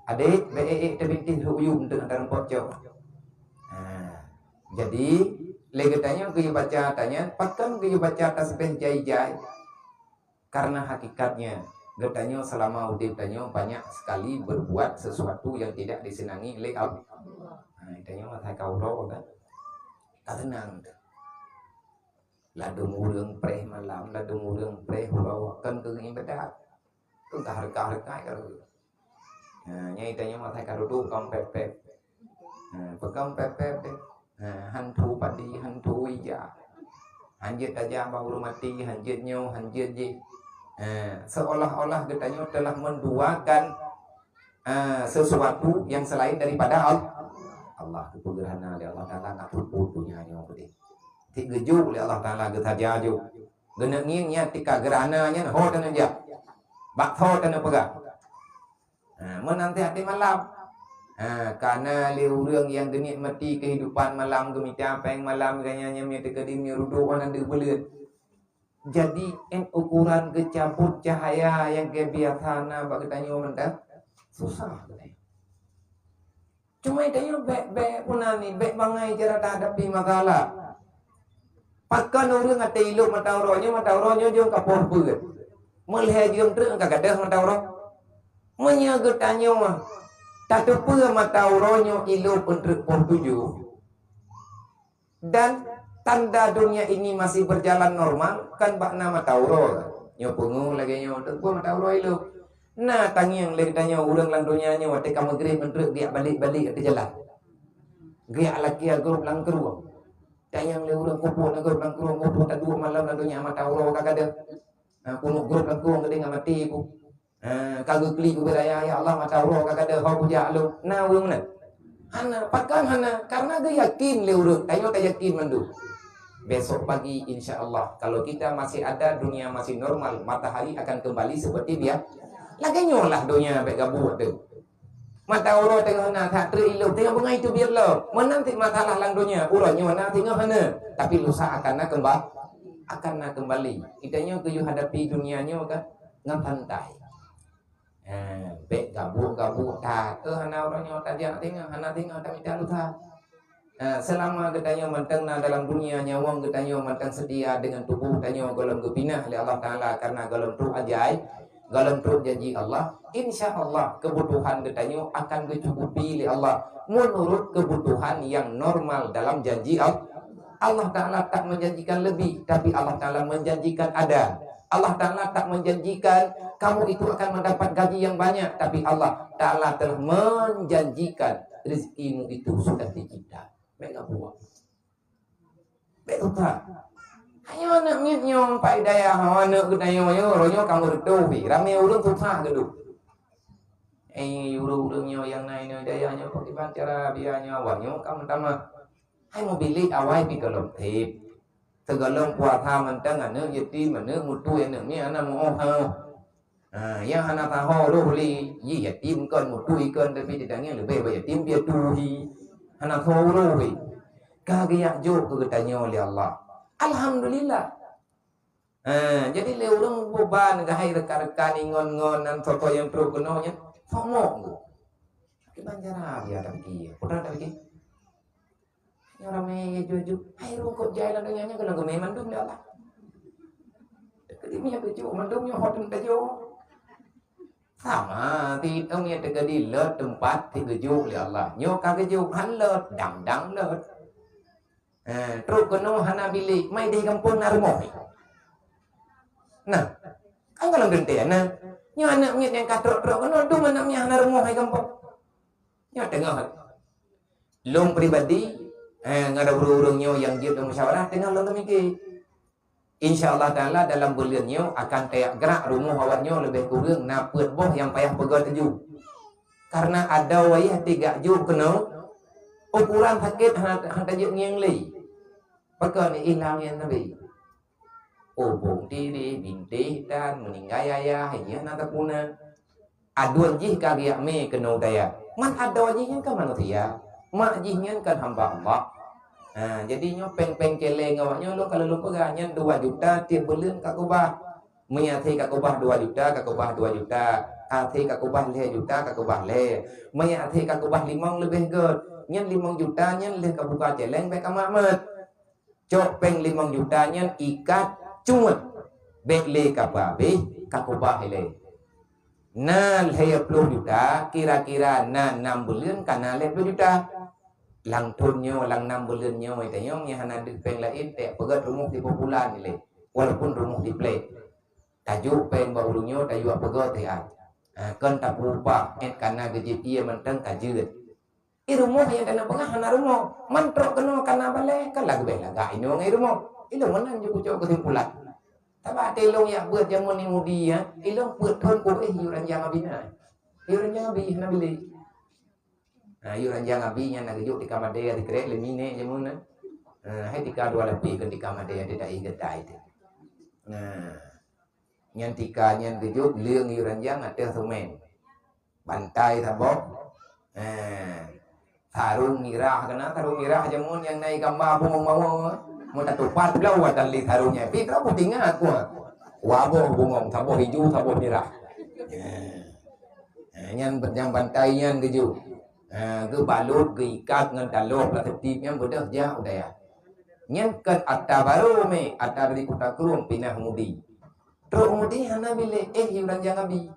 Adék, bèk ék-ék teubintéh, lheueh uyuem teuk hana rumpok cok." Ha. Jadi, lé geutanyoe geuyue baca tanyan, pakon geuyue baca tasbih jai-jai? Karena hakikatnya, geutanyoe selama udeb tanyoe banyak sekali berbuat sesuatu yang tidak disenangi oleh Allah. Nah, tanyoe masa ka uroe kan? Ka seunang teuh. Ladôm ureueng preh malam, ladôm ureueng preh uroe, kon keu ibadat. Kon ka hareuka-hareuka ka. Ha, nyan tanyoe masa ka dudoe kon pép-pép. Ha, peugah pép-pép deh. Ha, hantu padi, hantu ija. Hanjeuet tajak bak ureueng maté, hanjeuet nyoe, hanjeuet jih. Ha, seolah-olah geutanyoe telah menduakan, ha, sesuatu yang selain daripada Al-, Allah. Keupeugeuh hana lé Allah Taala, nak peubuet donya nyoe peudeh. Cit geujok lé Allah Taala geusaja jok. Geuneuk ngieng nyan tika geurana nyan ho taneuk jak. Bak tho taneuk peugah. Ha, meunan teuh até malam. Ha, kana lé ureueng nyang geunikmati keuhidupan malam, geumita péng malam, ganya nyan meunyoe teukeudi meunyoe rudok wan andeueh buleuen. Jadi, 'et ukuran geucabut cahya nyang keu biasa na bak geutanyoe mantong, susah geutanyoe. Cuma geutanyoe bèk, bèk peuna ni, bèk bangai cara tahadapi masalah. Pakon ureueng até ilop mata uroe nyoe, mata uroe nyoe jeuem ka poh peuet. Meulhèe jeuem treuk ka gadôh mata uroe. Meunyoe geutanyoe tateupeue mata uroe nyoe ilop treuk poh tujoh, dan tanda dunia ini masih berjalan normal, kan bak na mata uroe. Nyoe peungeuh lagèe nyoe, teupeue mata uroe ilop. Na tangieng lé geutanyoe ureueng lam donya nyoe watèe ka meugreb treuk geujak balek-balek ateueh jalan. Geujak lakèe grôp lam krueng. Tangieng lé ureueng kumpôi lam grôp lam krueng, kumpôi taduek malam lam donya mata uroe ka gadôh. Ha, keuneuk grôp lam krueng geudeh ngon maté ku. Ha, ka geuklik ubé raya, "Ya Allah, mata uroe ka gadôh, ho kujak lôn." Na ureueng meunan? Hana, pakon hana? Karena geuyakin lé ureueng, tanyoe tayakin mandum. Besok pagi, insya Allah, kalau kita masih ada, dunia masih normal, matahari akan kembali seperti biasa. Lagèe nyoe lah donya bèk gabuk tu. Mata uroe teungoh na that treuk ilop, teungoh beungai teubiet lom. Meunan cit masalah lam donya, uroe nyoe na teungoh hana, tapi lusa akan na kemba-, akan na kembali. Geutanyoe geuyue hadapi dunia nyoe kan ngon santai. Eh, bèk gabuk-gabuk that. Eh, hana uroe nyoe tajak teungoh, hana teungoh tamita lusa. Eh, selama geutanyoe mantong na dalam dunia, nyawöng geutanyoe mantong seutia deungon tuboh tanyoe gohlom geupinah lé Allah Taala karena gohlom trok ajai, gohlom trok janji Allah, insya Allah keubutuhan geutanyoe akan geucukupi lé Allah meunurot keubutuhan nyang normal dalam janji Allah. Allah Taala tak menjanjikan lebih, tapi Allah Taala menjanjikan ada. Allah Taala tak menjanjikan kamu itu akan mendapat gaji yang banyak, tapi Allah Taala telah menjanjikan rezekimu itu sudah dicipta. Bèk gabuk. Bèk susah. Ayo aneuk miet nyoe, Pak Hidayah, aneuk geutanyoe nyoe, uroe nyoe ka meureutoh pih. Ramé ureueng susah geuduek. Eh, ureueng-ureueng nyoe nyang na inoe daya nyoe, pakriban cara biya nyoe awak nyoe ka meutamah. Hai mubilék awai pih gohlom trép. Sigohlom puasa mantong aneuk yatim, aneuk meutuih, aneuk miet hana meu-oh. Ha, nyang hana saho roh lé, ji yatim kon, meutuih kon, tapi ditangieng leubeh bak yatim piatu hi. Hana saho roh lé. Ka geujak jok keu geutanyoe lé Allah. Alhamdulillah. Ha, jadi lé ureueng beuban keuhai rekan-rekan ingon-ngon nan soe-soe nyang trok keunoe nyan, somong geuh. Kiban cara biya tapiké, peue tapiké? Nyoe ramé jujur, hai rungkôt jai lam donya nyoe keuneuk geumé mandum lé Allah. Jadi nyoe jujur mandum nyoe hot tajoe. Sama, sitom nyang teuka di lot teumpat sigeujok lé Allah. Nyoe ka geujok han lot, dang-dang lot. Eh, trok keunoe hana bilék, mai di gampông na rumoh. Nah, kan gohlom teuntèe na. Nyoe aneuk miet nyang ka trok-trok keunoe, dum aneuk miet hana rumoh di gampông. Nyoe teungoh. Lôn pribadi, eh, ngon ureueng-ureueng nyoe nyang jeuet lôn musyawarah, teungoh lôn teumiké. Insya Allah Taala dalam buleuen nyoe akan tajak grak rumoh awak nyoe leubeh kureueng na peuet boh nyang payah peugöt laju. Karena adoe wayah teuka jok keunoe, ukuran sakét hana, hana tajok ngieng lé. Pakon ilang nyang Nabi. Ubông tiri, bintéh tan, meuninggai ayah, nyan na tapuna. Aduen jih ka geujak mé keunoe daya. Man adoe jih nyan kan manusia. Mak jih nyan kan hamba Allah. Ha, jadi nyoe péng-péng célé ngon awak nyoe lôn ka lôn peugah nyan dua juta tiep buleuen ka keubah. Meunyoe até ka keubah dua juta, ka keubah dua juta. Até ka keubah lhèe juta, ka keubah lhèe. Meunyoe até ka keubah limong leubeh göt. Nyan limong juta nyan lheueh ka buka céléng bèk ka mat-mat. Cok péng limong juta nyan ikat cut. Bèk lé ka peuhabéh, ka keubah ilèe. Na lhèe ploh juta, kira-kira na nam buleuen ka na lhèe ploh juta. Lam thôn nyoe, lam nam buleuen nyoe, tanyoe nyang hana deuh péng laén, tajak peugöt rumoh di Boh Pulan ilèe, walaupun rumoh di Plek. Tajok péng bak ureueng nyoe, tajak peugöt siat. Ha, kon tapeuupah, 'et ka na geujeuet ié mantong ka jeuet. I rumoh nyang ka na peugah hana rumoh. Man trok keunoe ka na balèe, kan leubeh lagak inoe ngon i rumoh. Ilôn meunan jeuet kucok keusimpulan. Sabab até lôn jak beuet jameun i Mudi, ya, ilôn peuet thon kuéh yue ranjang abi na. Yue ranjang abi hana bilék. Ha, yue ranjang abi nyan na geujok di kamadé, di krek lé minék jameun na. Ha, hai tika dua lapéh kon di kamadé, di da'i geutai tu. Nah, nyan tika nyan geujok leung yue ranjang ateueh seumén. Bantai saboh. Eh, sarong mirah keunan, sarong mirah jameun nyang na i gamba bungong mawö. Meutatupat bloe watèe lé sarong nyan. Pih droe peutinggai kuah. Waboh bungong, saboh ijo, saboh mirah. Eh, nyan, nyan bantai nyan geujok. Eh, geubalot, geuikat ngon taloh plastik nyan beudôh jak u dayah. Nyan kon ata barô mé, ata dari Kuta Krueng pinah Mudi. Trok Mudi hana bilék, eh, yue ranjang abi.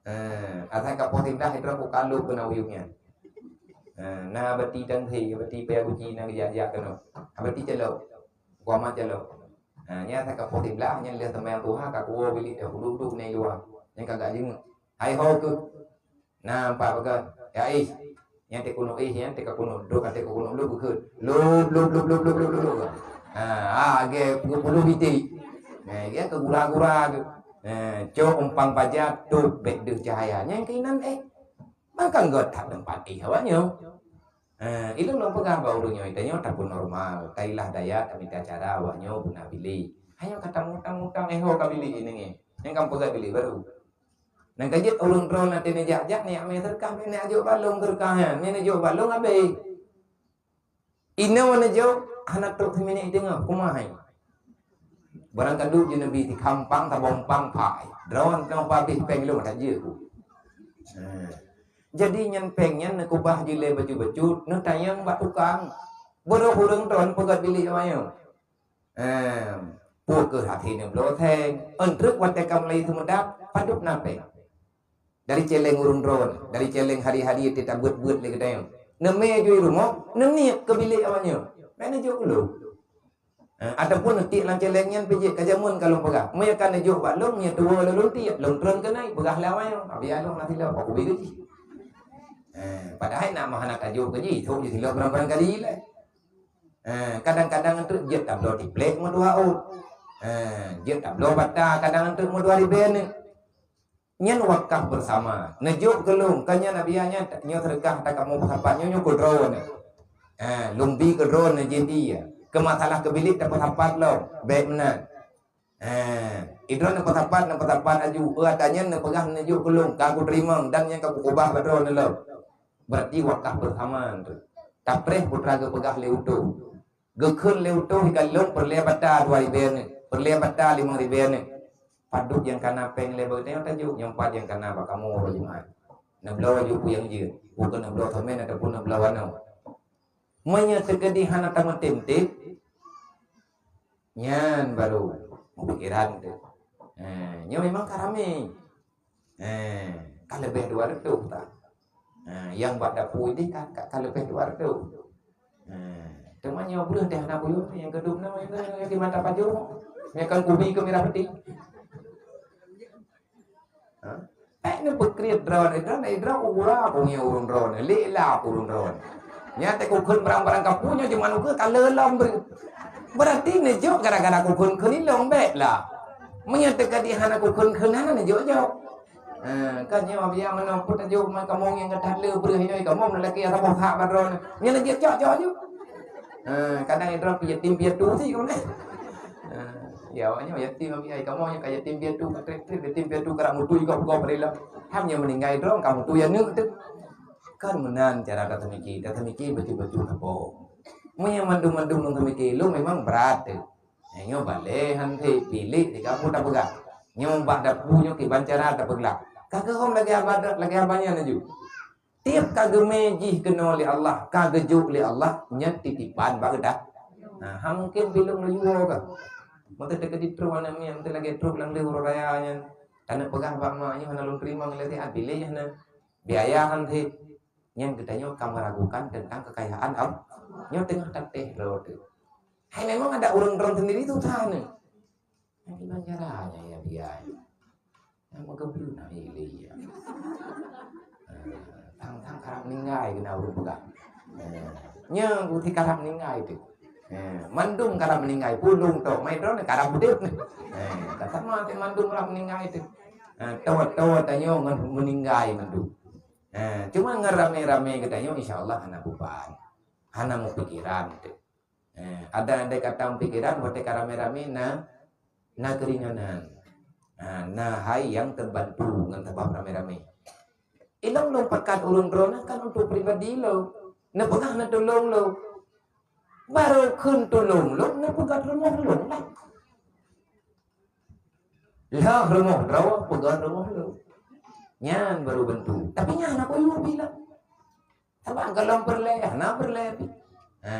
Eh, asai ka poh siblaih droe ku kalôb keunan uyueng nyan. Eh, na bati dan he, bati paya guci na geujak-jak keunoe. Bati calok. Kuamat calok. Eh, nyan asai ka poh siblaih, nyan lheueh seumayang tuha ka kuwoe bilék dah uduk-uduk nyan luwa. Nyan ka gak jingeuet. Hai ho keuh. Na empat bagai. Ya ih. Nyan teukunok ih, nyan teuka kunok dok, teuka kunok dok bukeuet. Lop, lop, lop, lop, lop, lop, lop. Ha, ha, ge puluh biti. Nah, ge ke gura-gura tu. Nah, cok umpang paja tu bek deuh cahaya. Nyan keunan eh. Maka ngot that tempat ih awak nyoe. Ha, ilong lom peugah bak ureueng nyoe, tanyoe tapun normal. Tailah daya tamita cara awak nyoe beuna bilék. Hanyoe kata mutang-mutang eh ho ka bilék ini nge. Nyang kam peugah bilék baru. Nang ka jeuet ureueng droe na teuneuk jak-jak, neujak mé seudeukah, mé neujok balong seudeukah nyan, mé neujok balong habéh. Inoe neujok hana trok siminék teungoh, kumaha hai? Barang ka duek jeuneubri sikampang, sabompang phai. Droe teungoh pabéh péng lôn ka jeuet ku. Nah. Jadi nyan péng nyan neukubah jilé bacut-bacut, neutanyong bak tukang. Beurôh ureueng droe peugöt bilék awaknyoe. Ehm, peu kheueh akhé neubloe seng, eunteuk watèe ka mulai seumeudap, padub na péng. Dari céléng ureueng droe, dari céléng hari-hari teutabeuet-beuet lé geutanyoe. Neumé jui rumoh, neuniet keu bilék awaknyoe. Mé neujok u lôn. Eh, ataupun neutiek lam céléng nyan pih jeuet ka jameun ka lôn peugah. Meunyoe ka neujok bak lôn, meunyoe tuwoe lôn, lôn tiek, lôn tron keunoe, peugah lé awaknyoe. Abi along na silop, aku bri keu jih. Eh, padahai nak mah hana tajok keu jih, sok jih silop barangkali lé. Eh, kadang-kadang eunteuk jeuet tabloe tiplek meudua ôt. Eh, jeuet tabloe bata kadang eunteuk meudua ribèe nyoe. Nyan wakaf beusama. Neujok keu lôn, ka nyan Abi nyan nyoe seudeukah ata kamoe peusapat nyoe, nyoe keu droeneuh. Eh, lôn bi keu droeneuh jih dia. Keu masalah keu bilék tapeusapat lom, bèk meunan. Eh, idroe neupeusapat, neupeusapat aju. Peue ata nyan neupeugah neujok keu lôn, ka kuteurimong dan nyan ka kukubah bak droeneuh lom. Berarti wakaf beusama tu. Tapreh putra geupeugah lé utôh. Geukheun lé utôh ikalon peureulèe bata dua ribèe nyoe, peureulèe bata limong ribèe nyoe. Padub nyang kana péng lé bak geutanyoe tajok, nyang pat nyang kana bak kamoe uroe Jumat. Neubloe aju peue nyang jeuet, bukon neubloe seumén ataupun neubloe wanoe. Meunyoe teukeudi hana tameutem-tem, nyan baru peupikiran teuh. Eh, nyoe memang ka ramé. Eh, ka leubeh dua reutôh ta. Eh, nyang bak dapu idéh ka, ka, ka leubeh dua reutôh. Eh, teuma nyoe breuh teuh hana buyueng, nyang keudum na, nyang di mata pajoh. Nyang kan kubi keu mirah peuti. Ha? Eh, ni peukriet droe, droe, droe, droe, urang, urang droe, lé la urang droe. Nyan teuh kukheun barang-barang kapu nyoe, cuma ukeue ka leulam bri. Berarti neujok gara-gara kukheun-kheun ilong bèk lah. Meunyoe teuka di hana kukheun-kheun hana neujok-jok. Ha, kan nyoe biar mana pun tajok mai kamoe nyang ka that le breuh nyoe, kamoe meulakèe saboh hak bak droe. Nyan neujok-jok-jok ju. Ha, kadang droe pih yatim piatu sit kamoe. Ha, ya awak nyoe yatim abi ai, kamoe nyang ka yatim piatu, ka trép-trép yatim piatu, ka rak mutui gob-gob rilap. Ham nyang meuninggai droe ka mutui aneuk teuh. Kan meunan cara tateumiki, tateumiki beutôi-beutôi sapo. Meunyoe mandum-mandum lôn teumiki, lôn memang brat teuh. Eh, nyoe balèe han thèe, bilék di kampung tapeugah. Nyoe bak dapu nyoe kiban cara tapeuglah. Ka keuhom lagèe haba, lagèe haba nyan laju. Tiep ka geumé jih keunoe lé Allah, ka geujok lé Allah, nyan titipan bak geutanyoe. Nah, han mungken bilong laju woe ka. Meuteuk teuka di trok aneuk miet, meuteuk lagèe trok lam lheueh uroe raya nyan. Taneuk peugah bak mak nyoe hana lôn teurimong lé siat, bilék nyan hana. Biaya han thèe. Nyan geutanyoe ka meragukan tentang kekayaan Allah. Nyoe teungoh tatéh droe teuh. Hai memang ada ureueng droe sendiri susah ni. Nah, gimana caranya ya dia? Nah, mau kebun nah ini ya. Tang-tang karap meninggai kena ureueng peugah. Nyoe buti karap meninggai tu. Mandum karap meninggai, pulung tok, mai droe karap udép. Kata mah mandum karap meninggai tu. Tawa-tawa tanyoe ngon meninggai mandum. Cuma ngon ramé-ramé geutanyoe insya Allah hana beban. Hana meupikiran tu. Eh, ada andai kata pikiran watèe ka ramé-ramé na, na keuringanan. Ha, na hai nyang teubantu ngon sabab ramé-ramé. Ilong lôn pakat ureueng droeneuh kan untuk pribadi lôn. Neupeugah neutulông lôn. Barô kheun tulông lôn, neupeugöt rumoh lôn lah. Lheueh rumoh droe, peugöt rumoh lôn. Nyan barô bantu. Tapi nyan hana kuyue bilang. Sabab gohlom peureulèe, hana peureulèe pih. Ha.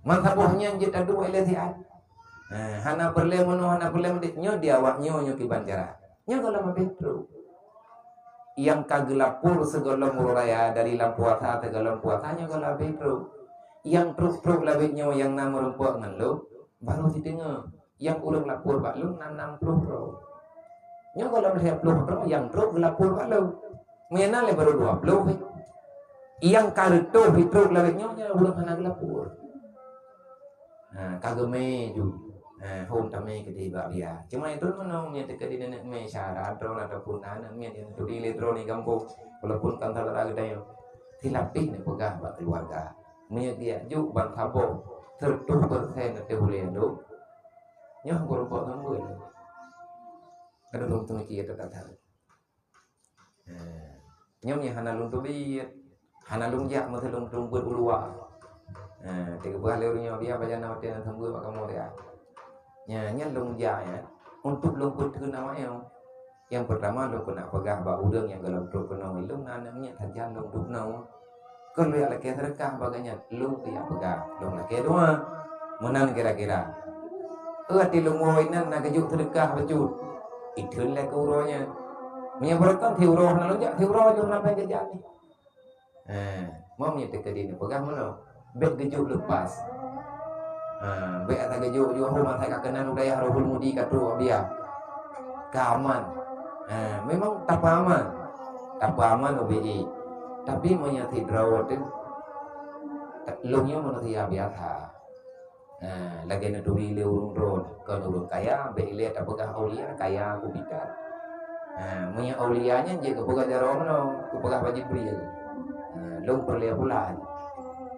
Man saboh nyan jeuet taduek lé siat. Ha, hana peureulèe meunoe, hana peureulèe meudéh. Nyoe di awak nyoe, nyoe kiban cara. Nyoe gohlom habéh trok. Nyang ka geulapor sigohlom uroe raya dari lam puasa sigohlom puasa nyoe gohlom habéh trok. Nyang trok-trok lawét nyoe nyang na meurumpok ngon lôn, barô siteungoh. Nyang ureueng lapor bak lôn na nam ploh droe. Nyoe gohlom lhèe ploh droe nyang trok geulapor bak lôn. Meunyoe na lé barô dua ploh, eh. Nyang ka reutôh trok lawét nyoe, nyan ureueng hana geulapor. Ha, ka geumé ju. Ha, hom tamé keudéh bak biya. Cuma itu meunoe, meunyoe teuka di nenek mé syarat droe ataupun aneuk miet nyang turi lé droe di gampông, walaupun kan saudara geutanyoe, silapeh neupeugah bak keuluwarga. Meunyoe geujak juk ban saboh, seureutôh persen ateueh ulèe nyoe, nyoe geurumpok ngon buet. Aduh, lôn teumiki that-that. Eh, nyoe nyang hana lôn teubiet, hana lôn jak meuteulông-teulông beuet u luwa. Eh, teukeubah lé ureueng nyoe, "Biya, pajan na watèe na seumeubeuet bak kamoe, ya?" Nyan, nyan lôn jak, ya, untuk lôn peuteun awak nyoe. Nyang peurtama, lôn keuneuk peugah bak ureueng nyang gohlom trok keunoe, lôn na aneuk miet sajan lôn duek keunoe. Kon lôn jak lakèe seudeukah bak gobnyan, lôn keuyak peugah, lôn lakèe dua. Meunan kira-kira. Até lôn woe inan na geujok seudeukah bacut. Iteun lé keu uroe nyan. Meunyoe beureukan siuroe hana lôn jak, siuroe jih hana lôn jak nyan. Ha, meunyoe teuka di neupeugah meunoe, bèk geujok leupas. Ha, bèk ata geujok, jok hom ata ka keunan u dayah Rohul Mudi ka trok biya. Ka aman. Ha, memang tapeuaman. Tapeuaman ubé jih. Tapi meunyoe sidroe teuh, lôn nyoe manusia biasa. Ha, lagèe neuturi lé ureueng droe, kon ureueng kaya, bèk ilèe tapeugah aulia, kaya kupikat. Ha, meunyoe aulia nyan jeuet geupeugah jaroe meunoe, geupeugah bak Jibril. Ha, lôn peureulèe bulan.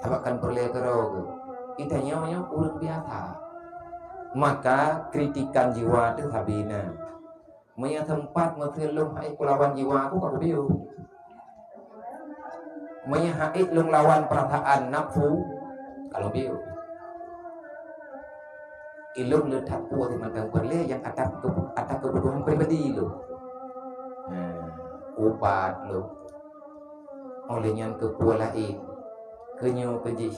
Sabab kan peureulèe keudroe geuh. Geutanyoe nyoe ureueng biasa. Maka kritikan jiwa teuh sabe na. Meunyoe seumpat meuteun lôn ha'ék kulawan jiwa ku, ka kupiôh. Meunyoe ha'ék lôn lawan peurasaan nafsu, ka lôn piôh. Ilôn le that peue mantong peureulèe nyang atas keu-, atas keubutuhan pribadi lôn. Nah, ubat lôn. Óh lheueh nyan keu peue laén, keu nyoe keu jih.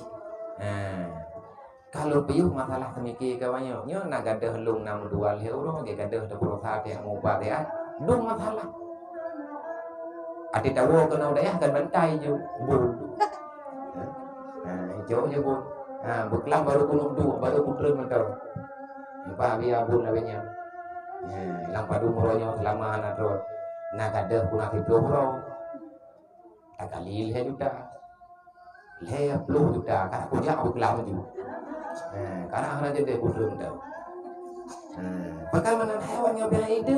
Nah, Ka lôn piôh masalah seumike keu awak nyoe. Nyoe na gadôh lôn na meudua lhèe uroe, lagèe gadôh teupeurasa teuh, mupat teuh, ah. Dum masalah. Até tawoe keunoe dayah kan bantai ju. Bu. Ha, jok je bu. Ha, beuklam barô keuneuk duek, barô kutreun mantong. Empat biya bun lagèe nyan. Ha, lam padum uroe nyoe seulama hana trok. Na gadôh puna siplôh uroe. Takali lhèe juta. Lhèe ploh juta, ka kujak beuklam ju. Ha, karena hana jadi kutreun teuh. Ha, pakon meunan hai awak nyoe pian itu.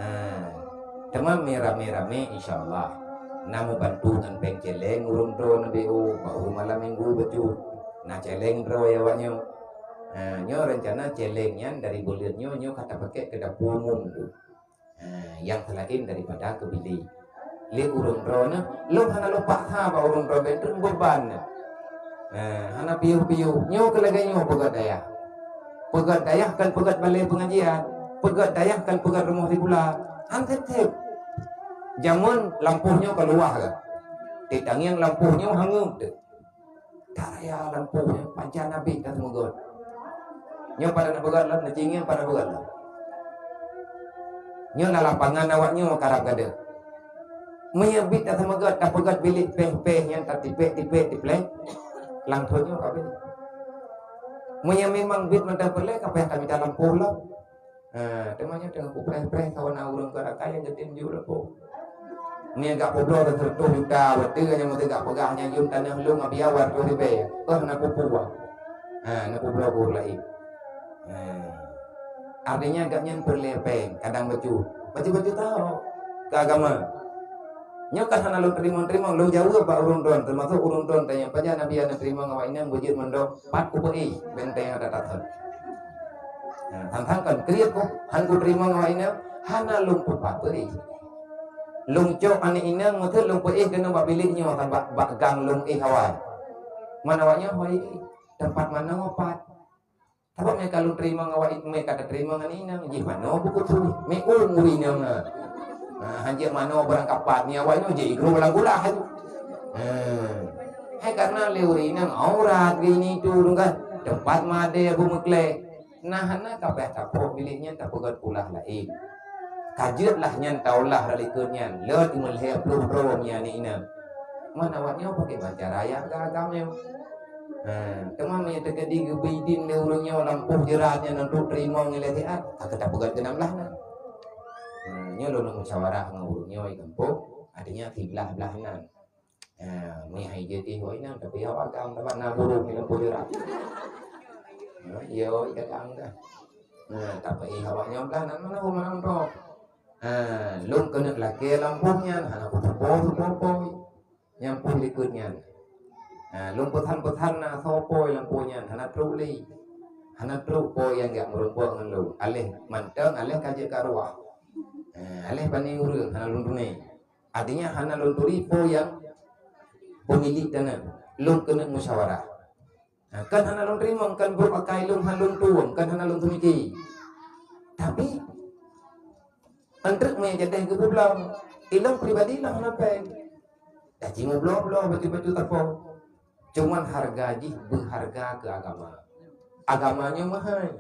Ha, teuma meuramé-ramé insya Allah. Na meubantu ngon péng céléng ureueng droe neubi u, bak ureueng malam minggu bacut. Na céléng droe awak nyoe. Ha, nyoe rencana céléng nyan dari buleuen nyoe, nyoe ka tapakék keu dapur umum tu. Ha, nyang seulaén daripada keubilék. Lé ureueng droeneuh, lôn hana lôn paksa bak ureueng droe, bèk treun beuban. Ha, hana piôh-piôh. Nyoe keu lagèe nyoe peugöt dayah. Peugöt dayah kon peugöt balè peungajian. Peugöt dayah kon peugöt rumoh sikula. Han sép-sép. Jameun lampôh nyoe ka luwah geuh. Tiep tangieng lampôh nyoe hangeut teuh. That raya lampôh nyoe pajan abéh taseumeugöt. Nyoe pat na peugöt lom, neucinggieng pat na peugöt lom. Nyoe na lapangan awak nyoe karab gadôh. Meunyoe bit taseumeugöt, tapeugöt bilék péh-péh nyang tatipék-tipék tipleh, langsông nyoe ka abéh. Meunyoe memang bit mantong peureulèe, ka payah tamita lampôh lom. Ha, teuma nyoe teungoh kupreh-preh kawan ureueng ka rakai nyang geutem ju lampôh. Nyan gak peubloe seratus juta, watèe nyan meuteugak peugah nyan yum tanoh lôn Abia dua ratus ribèe. Oh, na peue-peue. Ha, na peubloe gurèe laén. Ha. Artinya gobnyan peureulèe péng, kadang bacut. Bacut-bacut tahu ke agama. Nyoe kan hana lôn teurimong-teurimong, lôn jaweueb bak ureueng droen, teumasok ureueng droen tanyong, "Pajan Nabi hana teurimong awak inong beujeuet mandum pat kupeuéh benteng nyang that-that thon?" Nah, tang-tang kan kriet kok, han kuteurimong awak inong, hana lôn peupat peuéh. Lôn cok aneuk inong, meuteun lôn peuéh keunoe bak bilék nyoe, bak, bak gang lôn éh awai. Man awaknyoe hôi, teumpat manoe pat. Sabab meuka lôn teurimong awak, meuka tateurimong ngon inong, jih manoe beukutu. Meu'ueng ureueng inong na. Nah, hanjeuet manoe beurangkapat ni awaknyoe jih igroe lam gulah tu. Nah. Hai karena lé ureueng inong aurat geuh ini tu kan. Teumpat madé beumeuklék. Nah, hana ka payah tapoh bilék nyan tapeugöt ulah laén. Ka jeuet lah nyan taulah rot likot nyan, lheueh meulhèe ploh droe nyan inong. Man awaknyoe pakè bancara nyang agam-agam nyoe. Ha, teuma meunyoe teukeudi geubri idin lé ureueng nyoe lam poh jeurat nyan untuk teurimong ilèe siat, ka keuh tapeugöt keunan blah na. Ha, nyoe lôn musyawarah ngon ureueng nyoe i gampông, artinya siblah-blah nan. Ha, meuhai jeuet ih wai nan, tapi awak agam dapat na burung di lam poh jeurat. Ha, iya, iya agam dah. Ha, tapi awak nyoe blah nan mana rumah nang tu. Ha, lôn keuneuk lakèe lam poh nyan, hana kutupo-tupo poi. Nyang poh likot nyan. Ha, lôn peusan-peusan na soe poi lam poh nyan, hana trok lé. Hana trok poi nyang jak meurumpok ngon lôn. Aléh mantong, aléh ka jeuet ka ruah. Ha, aléh bani ureueng hana lôn tunai. Artinya hana lôn turi poi nyang pemilik tanah. Lôn keuneuk musyawarah. Ha, kan hana lôn teurimong, kan brok akai lôn hana lôn tueng, kan hana lôn teumiki. Tapi, Enteuk meujadah geubloe, ilong pribadi lom hana péng. Dah jimubloe-bloe baju-baju tapo. Cuman hareuga jih beuhareuga keu agama. Agama nyoe meuhai.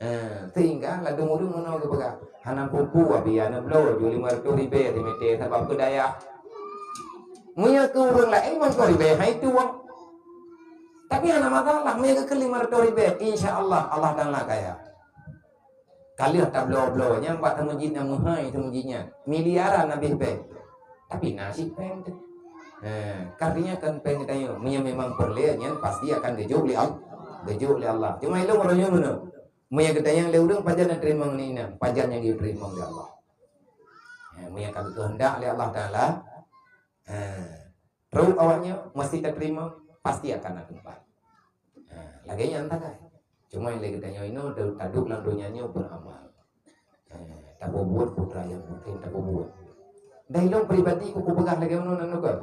Eh, sehingga ladôm ureueng meunoe geupeugah, "Hana peue-peue, abi, hana bloe, jôh limong reutôh ribèe simeter sabab keu dayah." Meunyoe keu ureueng laén limong reutôh ribèe hai tueng. Tapi hana masalah, meunyoe keu limong reutôh ribèe, insya Allah, Allah Taala kaya. Ka lheueh tabloe-bloe nyan bak teumeujit nyang meuhai teumeujit nyan. Miliaran habéh péng. Tapi na cit péng teuh. Ha, karena kan péng geutanyoe, meunyoe memang peureulèe nyan pasti akan geujok lé Allah. Geujok lé Allah. Cuma ilong uroe nyoe meunoe. Meunyoe geutanyong lé ureueng pajan nyang teurimong ngon inong, pajan nyang geuteurimong lé Allah. Ha, meunyoe ka geukeuheundak lé Allah Taala, ha, Trok awaknyoe meusti tateurimong, pasti akan na teumpat. Ha, lagèe nyan takai. Cuma lé geutanyoe inoe ta-, taduek lam donya nyoe beramal. Ha, tapeubuet peue nyang mungken tapeubuet. Dan ilong pribadi ku kupeugah lagèe meunoe nan lôn.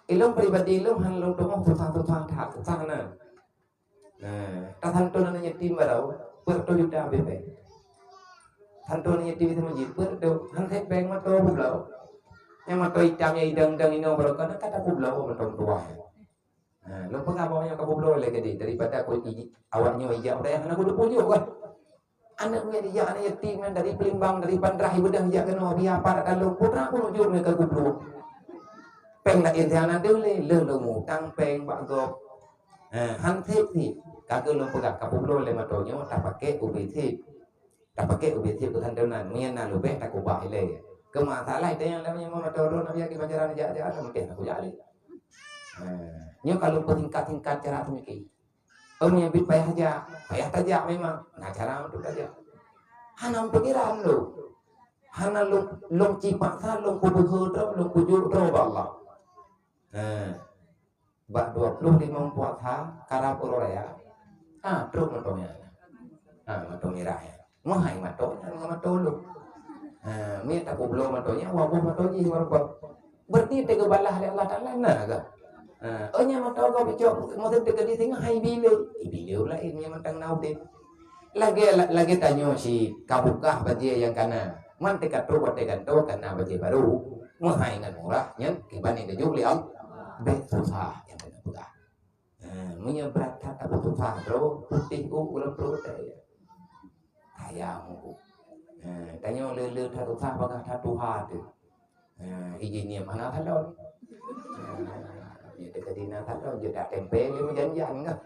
Ilong pribadi ilong hana lôn teungoh susah-susah that, susah na. Nah, tasanton aneuk yatim baroe, peuet reutôh juta habéh péng. Santon aneuk yatim di meuseujid, peuet reutôh, han sép péng mantong peubloe. Nyang mantong itam nyang idang-idang inoe baroe ka, ka tapeubloe mantong tuha. Nah, lôn peugah bahwa nyang ka peubloe lé geude daripada ku i-, awaknyoe ijak u dayah hana kuteupue jok kan. Aneuk miet ijak aneuk yatim nyan dari Palembang, dari Pandrah, ibeudôh ijak keunoe, biar parat kalon, putra pun ujong mereka kublok. Péng laén siat hana deuh lé, lheueh lôn mutang péng bak gob. Ha, han sép-sép. Ka keuh lôn peugah, ka peubloe lé mantong nyoe, tapakèk ubé sép. Tapakèk ubé sép keu santonan, meunyo na leubeh takubah ilèe. Keu masalah itu nyang laén nyang mantong droe, nabi lagi pacaran jak-jak, mungken aku jak lé. Ha, nyoe ka lôn peusingkat-singkat cara pemikir. Ôn nyang bit payah jak, payah tajak memang. Na cara untuk tajak. Hana pikiran lôn. Hana lôn, lôn cipaksa, lôn kubeugeu droe, lôn kujok droe bak Allah. Nah, bak dua puluh lima puasa, karab uroe raya. Ah, trok mantong nyan. Ah, mantong mirah nyan. Meuhai mantong nyan ngon mantong lôn. Ha, miet tapubloe mantong nyan, waboh mantong jih, waboh. Berarti teugeubalaih lé Allah Taala na ka. Ha, oh, nyan mantong gob icok, meuteun teukeudi singoh hai bileu. Ibileu laén nyang mantong na udeb. Lagèe, lagèe tanyoe cit, ka bukah bajèe nyang kana. Man teuka trok watèe gantoe kana bajèe baru. Meuhai ngon murah nyan kiban nyang geujok lé Allah. Bèk susah nyang kana peugah. Ha, meunyoe brat that tapeususah droe, putéh u uroe pruet teuh. Sayang u. Ha, tanyoe le-le that susah bagaih that tuha teuh. Ha, ijih nyan hana salon. Ha, nyan teuka dina salon, jeuet that tempel lé meujan-jan kah.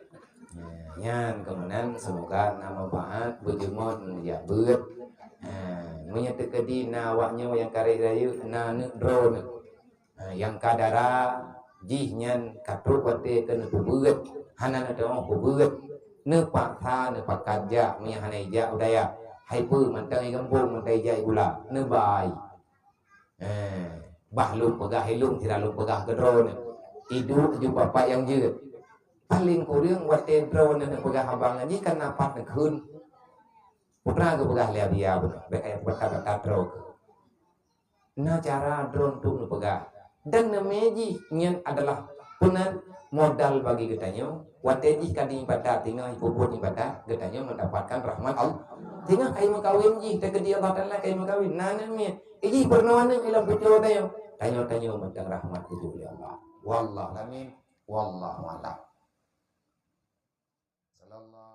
Ha, nyan keunan semoga na manfaat, beujeuet meujak beuet. Ha, meunyoe teukeudi na awaknyoe nyang karek rayeuk na neuk droeneuh. Ha, nyang ka dara jih nyan ka trok watèe keu neupeubeuet, hana neuteu'oh peubeuet. Neupaksa, neupakat jak, meunyo hana ijak u dayah. Hai peue mantong i gampông mantong ijak i gula, neubai. Eh, bah lôn peugah ilôn, sira lôn peugah keu droeneuh. Iduek ju bapak nyang jeuet. Paleng kureueng watèe droeneuh neupeugah abang nyan jih kan na pat neukheun. Peue geupeugah lé Abiya bunoe, bèk kaya bata-bata droe. Na cara droe untuk neupeugah. Dan neumé jih nyan adalah Peue nan modal bagi geutanyoe, watée jih ka diibadat, singoh peubuet ibadat, geutanyoe mendapatkan rahmat Allah. Singoh ka imeukawen jih, teukeudi Allah Taala ka imeukawen. Na aneuk miet, jih peurunoe aneuk lam pucôh tanyoe. Tanyoe-tanyoe mantong rahmat geujok lé Allah. Wallahu amin. Wallahu a'lam. Sallallahu